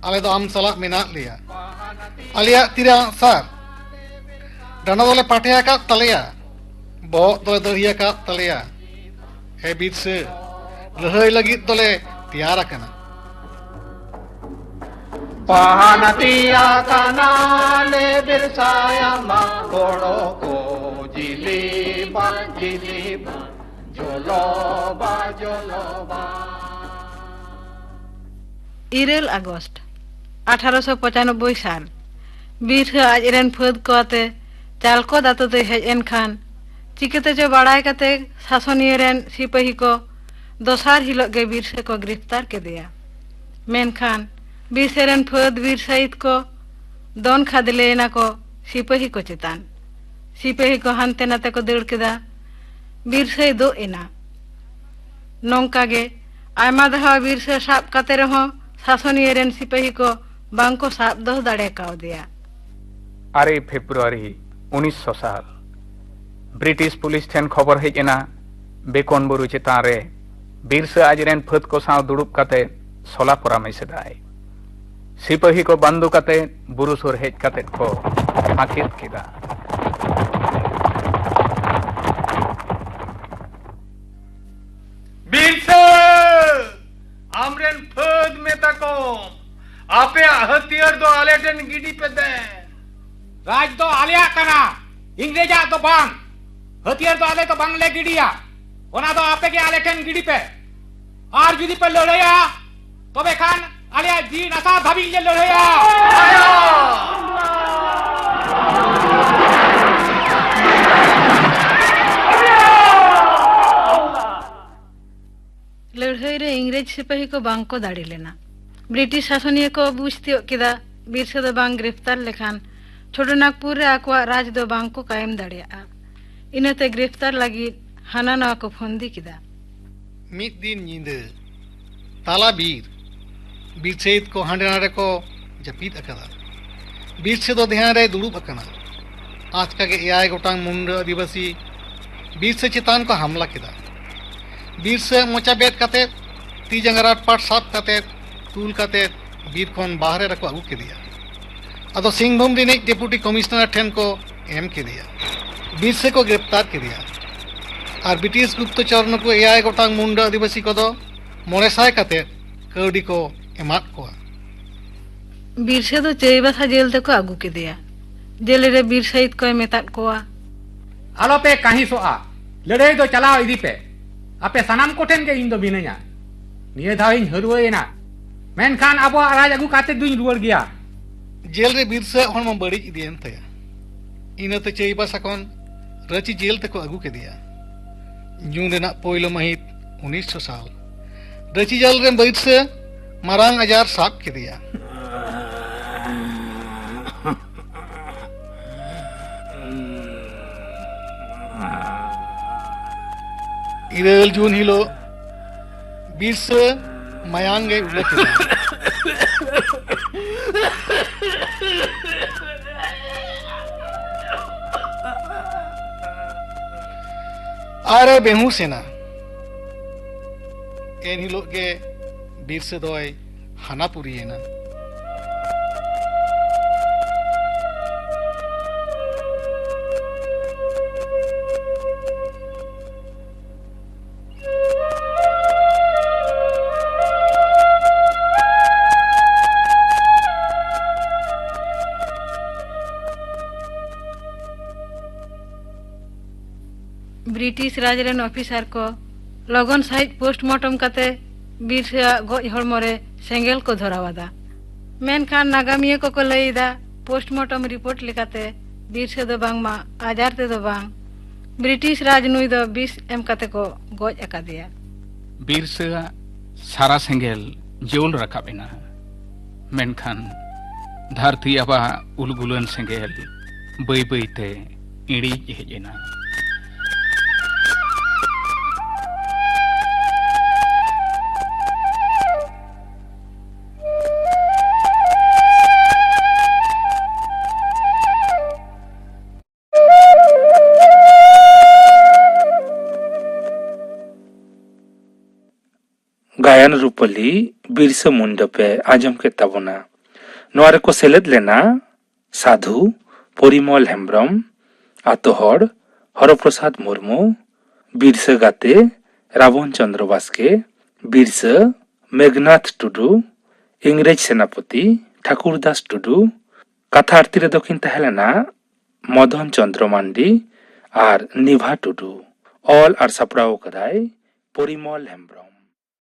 ᱟᱞᱮ ᱫᱚ ᱟᱢ ᱥᱟᱞᱟᱜ ᱢᱮᱱᱟᱜ ᱞᱮᱭᱟ᱾ ᱟᱞᱮᱭᱟᱜ ᱛᱤᱨᱮ ᱟᱸᱜᱼᱥᱟᱨ, ᱰᱟᱸᱰᱟ ᱫᱚᱞᱮ ᱯᱟᱴᱷᱮ ᱟᱠᱟᱫ ᱛᱟᱞᱮᱭᱟ, ᱵᱚᱦᱚᱜ ᱫᱚᱞᱮ ᱫᱟᱹᱦᱤ ᱟᱠᱟᱫ ᱛᱟᱞᱮᱭᱟ᱾ ᱦᱮ ᱵᱤᱨᱥᱟᱹ, ᱞᱟᱹᱲᱦᱟᱹᱭ ᱞᱟᱹᱜᱤᱫ ᱫᱚᱞᱮ ᱛᱮᱭᱟᱨ ᱟᱠᱟᱱᱟ᱾ ᱯᱟᱦᱟᱱ ᱛᱮᱭᱟ ᱠᱟᱱᱟ ᱞᱮ ᱵᱤᱨᱥᱟᱭᱟ ᱢᱟ ᱜᱚᱲᱚ ᱠᱚ ᱡᱤᱞᱤ ᱵᱟ ᱡᱤᱞᱤ ᱵᱟ ᱡᱚᱞᱚ ᱵᱟ ᱡᱚᱞᱚ ᱵᱟ᱾ ᱤᱨᱟᱹᱞ ᱟᱜᱚᱥᱴ ᱟᱴᱷᱟᱨᱚᱥᱚ ᱯᱚᱸᱪᱟᱱᱚᱵᱵᱳᱭ ᱥᱟᱞ, ᱵᱤᱨᱥᱟᱹ ᱟᱡ ᱨᱮᱱ ᱯᱷᱟᱹᱫᱽ ᱠᱚ ᱟᱛᱮ ᱪᱟᱞᱠᱚᱫ ᱟᱛᱳ ᱛᱮᱭ ᱦᱮᱡ ᱮᱱ ᱠᱷᱟᱱ, ᱪᱤᱠᱟᱹᱛᱮ ᱪᱚ ᱵᱟᱲᱟᱭ ᱠᱟᱛᱮ ᱥᱟᱥᱚᱱᱤᱭᱟᱹ ᱨᱮᱱ ᱥᱤᱯᱟᱹᱦᱤ ᱠᱚ ᱫᱚᱥᱟᱨ ᱦᱤᱞᱳᱜ ᱜᱮ ᱵᱤᱨᱥᱟᱹ ᱠᱚ ᱜᱨᱮᱯᱛᱟᱨ ᱠᱮᱫᱮᱭᱟ᱾ ᱢᱮᱱᱠᱷᱟᱱ ᱵᱤᱨᱥᱟᱹ ᱨᱮᱱ ᱯᱷᱟᱹᱫᱽ ᱵᱤᱨ ᱥᱟᱹᱦᱤᱫ ᱠᱚ ᱫᱚᱱ ᱠᱷᱟᱫᱽᱞᱮᱭᱮᱱᱟ ᱠᱚ ᱥᱤᱯᱟᱹᱦᱤ ᱠᱚ ᱪᱮᱛᱟᱱ᱾ ᱥᱤᱯᱟᱹᱦᱤ ᱠᱚ ᱦᱟᱱᱛᱮ ᱱᱟᱛᱮ ᱠᱚ ᱫᱟᱹᱲ ᱠᱮᱫᱟ᱾ ᱵᱤᱨᱥᱟᱹᱭ ᱫᱳᱜ ᱮᱱᱟ᱾ ᱱᱚᱝᱠᱟ ᱜᱮ ᱟᱭᱢᱟ ᱫᱷᱟᱣ ᱵᱤᱨᱥᱟᱹ ᱥᱟᱵ ᱠᱟᱛᱮ ᱨᱮᱦᱚᱸ ᱥᱟᱥᱚᱱᱤᱭᱟᱹ ᱨᱮᱱ ᱥᱤᱯᱟᱹᱦᱤ ᱠᱚ ᱵᱟᱝ ᱠᱚ ᱥᱟᱵ ᱫᱚᱦᱚ ᱫᱟᱲᱮ ᱠᱟᱣᱫᱮᱭᱟ᱾ ᱟᱨᱮ ᱯᱷᱮᱵᱨᱩᱣᱟᱨᱤ ᱩᱱᱤᱥᱥᱚ ᱥᱟᱞ, ᱵᱨᱤᱴᱤᱥ ᱯᱩᱞᱤᱥ ᱴᱷᱮᱱ ᱠᱷᱚᱵᱚᱨ ᱦᱮᱡ ᱮᱱᱟ, ᱵᱮᱠᱚᱱ ᱵᱩᱨᱩ ᱪᱮᱛᱟᱱ ᱨᱮ ᱵᱤᱨᱥᱟᱹ ᱟᱡ ᱨᱮᱱ ᱯᱷᱟᱹᱫᱽ ᱠᱚ ᱥᱟᱶ ᱫᱩᱲᱩᱵ ᱠᱟᱛᱮ ᱥᱚᱞᱟ ᱯᱚᱨᱟᱢᱮᱥ ᱮᱫᱟᱭ᱾ ᱥᱤᱯᱟᱹᱦᱤ ᱠᱚ ᱵᱟᱱᱫᱩ ᱠᱟᱛᱮ ᱵᱩᱨᱩ ᱥᱩᱨ ᱦᱮᱡ ᱠᱟᱛᱮ ᱠᱚ ᱦᱟᱹᱠᱮᱛ ᱠᱮᱫᱟ᱾ ᱵᱤᱨᱥᱟᱹ! ᱟᱢᱨᱮᱱ ᱯᱷᱟᱹᱫᱽ ᱢᱮᱛᱟ ᱠᱚᱢ, ᱟᱯᱮᱭᱟᱜ ᱦᱟᱹᱛᱭᱟᱹᱨ ᱫᱚ ᱟᱞᱮ ᱴᱷᱮᱱ ᱜᱤᱰᱤ ᱯᱮ ᱫᱮᱱ᱾ ᱨᱟᱡᱽ ᱫᱚ ᱟᱞᱮᱭᱟᱜ ᱠᱟᱱᱟ, ᱤᱝᱨᱮᱡᱟᱜ ᱫᱚ ᱵᱟᱝ᱾ ᱦᱟᱹᱛᱭᱟᱹᱨ ᱫᱚ ᱟᱞᱮ ᱫᱚ ᱵᱟᱝᱞᱮ ᱜᱤᱰᱤᱭᱟ, ᱚᱱᱟ ᱫᱚ ᱟᱯᱮ ᱜᱮ ᱟᱞᱮ ᱴᱷᱮᱱ ᱜᱤᱰᱤ ᱯᱮ᱾ ᱟᱨ ᱡᱩᱫᱤ ᱯᱮ ᱞᱟᱹᱲᱦᱟᱹᱭᱟ, ᱛᱚᱵᱮ ᱠᱷᱟᱱ ᱟᱞᱮᱭᱟᱜ ᱡᱤᱣᱤ ᱱᱟᱥᱟᱣ ᱫᱷᱟᱹᱵᱤᱡ ᱞᱮ ᱞᱟᱹᱲᱦᱟᱹᱭᱟ᱾ ᱞᱟᱹᱲᱦᱟᱹᱭ ᱨᱮ ᱤᱝᱨᱮᱡᱽ ᱥᱤᱯᱟᱹᱦᱤ ᱠᱚ ᱵᱟᱝ ᱠᱚ ᱫᱟᱲᱮ ᱞᱮᱱᱟ᱾ ᱵᱨᱤᱴᱤᱥ ᱥᱟᱥᱚᱱᱤᱭᱟᱹ ᱠᱚ ᱵᱩᱡᱽ ᱛᱤᱭᱳᱜ ᱠᱮᱫᱟ, ᱵᱤᱨᱥᱟᱹ ᱫᱚ ᱵᱟᱝ ᱜᱨᱮᱯᱛᱟᱨ ᱞᱮᱠᱷᱟᱱ ᱪᱷᱳᱴᱳ ᱱᱟᱜᱽᱯᱩᱨ ᱨᱮ ᱟᱠᱚᱣᱟᱜ ᱨᱟᱡᱽ ᱫᱚ ᱵᱟᱝ ᱠᱚ ᱠᱟᱭᱮᱢ ᱫᱟᱲᱮᱭᱟᱜᱼᱟ᱾ ᱤᱱᱟᱹᱛᱮ ᱜᱨᱮᱯᱛᱟᱨ ᱞᱟᱹᱜᱤᱫ ᱦᱟᱱᱟ ᱱᱟᱣᱟ ᱠᱚ ᱯᱷᱚᱱᱫᱤ ᱠᱮᱫᱟ᱾ ᱢᱤᱫ ᱫᱤᱱ ᱧᱤᱫᱟᱹ ᱛᱟᱞᱟ ᱵᱤᱨ, ᱵᱤᱨ ᱥᱟᱹᱦᱤᱫ ᱠᱚ ᱦᱟᱸᱰᱮ ᱱᱟᱰᱮ ᱠᱚ ᱡᱟᱹᱯᱤᱫ ᱟᱠᱟᱫᱟ᱾ ᱵᱤᱨᱥᱟᱹ ᱫᱚ ᱫᱷᱮᱭᱟᱱ ᱨᱮᱭ ᱫᱩᱲᱩᱵ ᱟᱠᱟᱱᱟ᱾ ᱟᱪᱠᱟ ᱜᱮ ᱮᱭᱟᱭ ᱜᱚᱴᱟᱝ ᱢᱩᱱᱰᱟᱹ ᱟᱹᱫᱤᱵᱟᱹᱥᱤ ᱵᱤᱨᱥᱟᱹ ᱪᱮᱛᱟᱱ ᱠᱚ ᱦᱟᱢᱞᱟ ᱠᱮᱫᱟ᱾ ᱵᱤᱨᱥᱟᱹ ᱢᱚᱪᱟ ᱵᱮᱫ ᱠᱟᱛᱮ, ᱛᱤ ᱡᱟᱸᱜᱟ ᱨᱟᱴᱯᱟᱴ ᱥᱟᱵ ᱠᱟᱛᱮ ᱛᱩᱞ ᱠᱟᱛᱮ ᱵᱤᱨ ᱠᱷᱚᱱ ᱵᱟᱦᱨᱮ ᱨᱮᱠᱚ ᱟᱹᱜᱩ ᱠᱮᱫᱮᱭᱟ᱾ ᱟᱫᱚ ᱥᱤᱝᱵᱷᱩᱢ ᱨᱤᱱᱤᱡ ᱰᱮᱯᱩᱴᱤ ᱠᱚᱢᱤᱥᱚᱱᱟᱨ ᱴᱷᱮᱱ ᱠᱚ ᱮᱢ ᱠᱮᱫᱮᱭᱟ᱾ ᱵᱤᱨᱥᱮ ᱠᱚ ᱜᱨᱮᱯᱛᱟᱨ ᱠᱮᱫᱮᱭᱟ ᱟᱨ ᱵᱨᱤᱴᱤᱥ ᱜᱩᱯᱛᱚᱪᱚᱨ ᱱᱩᱠᱩ ᱮᱭᱟᱭ ᱜᱚᱴᱟᱝ ᱢᱩᱱᱰᱟᱹ ᱟᱹᱫᱤᱵᱟᱹᱥᱤ ᱠᱚᱫᱚ ᱢᱚᱬᱮ ᱥᱟᱭ ᱠᱟᱛᱮ ᱠᱟᱹᱣᱰᱤ ᱠᱚ ᱮᱢᱟᱫ ᱠᱚᱣᱟ᱾ ᱵᱤᱨᱥᱮ ᱫᱚ ᱪᱟᱹᱭᱵᱟᱥᱟ ᱡᱮᱞ ᱛᱮᱠᱚ ᱟᱹᱜᱩ ᱠᱮᱫᱮᱭᱟ᱾ ᱡᱮᱞ ᱨᱮ ᱵᱤᱨ ᱥᱟᱹᱭᱤᱫ ᱠᱚᱭ ᱢᱮᱛᱟᱫ ᱠᱚᱣᱟ, ᱟᱞᱚᱯᱮ ᱠᱟᱹᱦᱤᱥᱚᱜᱼᱟ, ᱞᱟᱹᱲᱦᱟᱹᱭ ᱫᱚ ᱪᱟᱞᱟᱣ ᱤᱫᱤ ᱯᱮ᱾ ᱟᱯᱮ ᱥᱟᱱᱟᱢ ᱠᱚᱴᱷᱮᱱ ᱜᱮ ᱤᱧ ᱫᱚ ᱢᱤᱱᱟᱹᱧᱟ᱾ ᱱᱤᱭᱟᱹ ᱫᱷᱟᱣ ᱤᱧ ᱦᱟᱹᱨᱣᱟᱹᱭᱮᱱᱟ, ᱢᱮᱱᱠᱷᱟᱱ ᱟᱵᱚᱣᱟᱜ ᱨᱟᱡᱽ ᱟᱹᱜᱩ ᱠᱟᱛᱮ ᱫᱩᱧ ᱨᱩᱣᱟᱹᱲ ᱜᱮᱭᱟ᱾ ᱡᱮᱞ ᱨᱮ ᱵᱤᱨᱥᱟᱹ ᱦᱚᱲᱢᱚ ᱵᱟᱹᱲᱤᱡ ᱤᱫᱤᱭᱮᱱ ᱛᱟᱭᱟ᱾ ᱤᱱᱟᱹᱛᱮ ᱪᱟᱹᱭᱵᱟᱥᱟ ᱠᱷᱚᱱ ᱨᱟᱺᱪᱤ ᱡᱮᱞ ᱛᱮᱠᱚ ᱟᱹᱜᱩ ᱠᱮᱫᱮᱭᱟ᱾ ᱡᱩᱱ ᱨᱮᱱᱟᱜ ᱯᱳᱭᱞᱳ ᱢᱟᱹᱦᱤᱛ ᱩᱱᱤᱥᱥᱚ ᱥᱟᱞ᱾ ᱨᱟᱺᱪᱤ ᱡᱮᱞ ᱨᱮ ᱵᱤᱨᱥᱟᱹ ᱢᱟᱨᱟᱝ ᱟᱡᱟᱨ ᱥᱟᱵ ᱠᱮᱫᱮᱭᱟ᱾ ᱤᱨᱟᱹᱞ ᱡᱩᱱ ᱦᱤᱞᱳᱜ ᱵᱤᱨᱥᱟᱹ ᱢᱟᱭᱟᱝ ᱜᱮᱭ ᱩᱰᱩᱠ ᱠᱮᱫᱟ᱾ ᱟᱨᱮ ᱵᱮᱦᱩᱸᱥ ᱮᱱᱟ᱾ ᱮᱱ ᱦᱤᱞᱳᱜ ᱜᱮ ᱵᱤᱨᱥᱟᱹ ᱫᱚᱭ ᱦᱟᱱᱟ ᱯᱩᱨᱤᱭᱮᱱᱟ᱾ ᱵᱨᱤᱴᱤᱥ ᱨᱟᱡᱽ ᱨᱮᱱ ᱚᱯᱷᱤᱥᱟᱨ ᱠᱚ ᱞᱚᱜᱚᱱ ᱥᱟᱺᱦᱤᱡ ᱯᱳᱥᱴᱢᱚᱨᱴᱚᱢ ᱠᱟᱛᱮ ᱵᱤᱨᱥᱟᱹ ᱟᱜ ᱜᱚᱡ ᱦᱚᱲᱢᱚ ᱨᱮ ᱥᱮᱸᱜᱮᱞ ᱠᱚ ᱫᱷᱚᱨᱟᱣ ᱟᱫᱟ᱾ ᱢᱮᱱᱠᱷᱟᱱ ᱱᱟᱜᱟᱢᱤᱭᱟᱹ ᱠᱚᱠᱚ ᱞᱟᱹᱭ ᱮᱫᱟ, ᱯᱳᱥᱴᱢᱚᱨᱴᱚᱢ ᱨᱤᱯᱳᱨᱴ ᱞᱮᱠᱟᱛᱮ ᱵᱤᱨᱥᱟᱹ ᱫᱚ ᱵᱟᱝᱢᱟ ᱟᱡᱟᱨ ᱛᱮᱫᱚ ᱵᱟᱝ, ᱵᱨᱤᱴᱤᱥ ᱨᱟᱡᱽ ᱱᱩᱭ ᱫᱚ ᱵᱤᱥ ᱮᱢ ᱠᱟᱛᱮ ᱠᱚ ᱜᱚᱡ ᱟᱠᱟᱫᱮᱭᱟ᱾ ᱵᱤᱨᱥᱟᱹ ᱟᱜ ᱥᱟᱨᱟ ᱥᱮᱸᱜᱮᱞ ᱡᱳᱞ ᱨᱟᱠᱟᱵ ᱮᱱᱟ, ᱢᱮᱱᱠᱷᱟᱱ ᱫᱷᱟᱹᱨᱛᱤ ᱟᱵᱟᱜ ᱩᱞᱜᱩᱞᱟᱱ ᱥᱮᱸᱜᱮᱞ ᱵᱟᱹᱭ ᱵᱟᱹᱭᱛᱮ ᱤᱬᱤᱡ ᱦᱮᱡ ᱮᱱᱟ᱾ ᱜᱟᱭᱟᱱ ᱨᱩᱯᱟᱹᱞᱤ ᱵᱤᱨᱥᱟᱹ ᱢᱩᱱᱰᱟᱹ ᱯᱮ ᱟᱸᱡᱚᱢ ᱠᱮᱫ ᱛᱟᱵᱚᱱᱟ᱾ ᱱᱚᱣᱟ ᱨᱮᱠᱚ ᱥᱮᱞᱮᱫ ᱞᱮᱱᱟ ᱥᱟᱫᱷᱩ ᱯᱚᱨᱤᱢᱚᱞ ᱦᱮᱢᱵᱨᱚᱢ, ᱟᱛᱳ ᱦᱚᱲ ᱦᱚᱨᱚᱯᱨᱚᱥᱟᱫᱽ ᱢᱩᱨᱢᱩ, ᱵᱤᱨᱥᱟᱹ ᱜᱟᱛᱮ ᱨᱟᱵᱚᱱ ᱪᱚᱸᱫᱽᱨᱚ ᱵᱟᱥᱠᱮ, ᱵᱤᱨᱥᱟᱹ ᱢᱮᱜᱷᱱᱟᱛᱷ ᱴᱩᱰᱩ, ᱤᱝᱨᱮᱡᱽ ᱥᱮᱱᱟᱯᱚᱛᱤ ᱴᱷᱟᱠᱩᱨ ᱫᱟᱥ ᱴᱩᱰᱩ᱾ ᱠᱟᱛᱷᱟ ᱟᱨᱛᱤ ᱨᱮᱫᱚ ᱠᱤᱱ ᱛᱟᱦᱮᱸ ᱞᱮᱱᱟ ᱢᱚᱫᱚᱱ ᱪᱚᱸᱫᱽᱨᱚ ᱢᱟᱱᱰᱤ ᱟᱨ ᱱᱤᱵᱷᱟ ᱴᱩᱰᱩ᱾ ᱚᱞ ᱟᱨ ᱥᱟᱯᱲᱟᱣ ᱠᱟᱫᱟᱭ ᱯᱚᱨᱤᱢᱚᱞ ᱦᱮᱢᱵᱨᱚᱢ᱾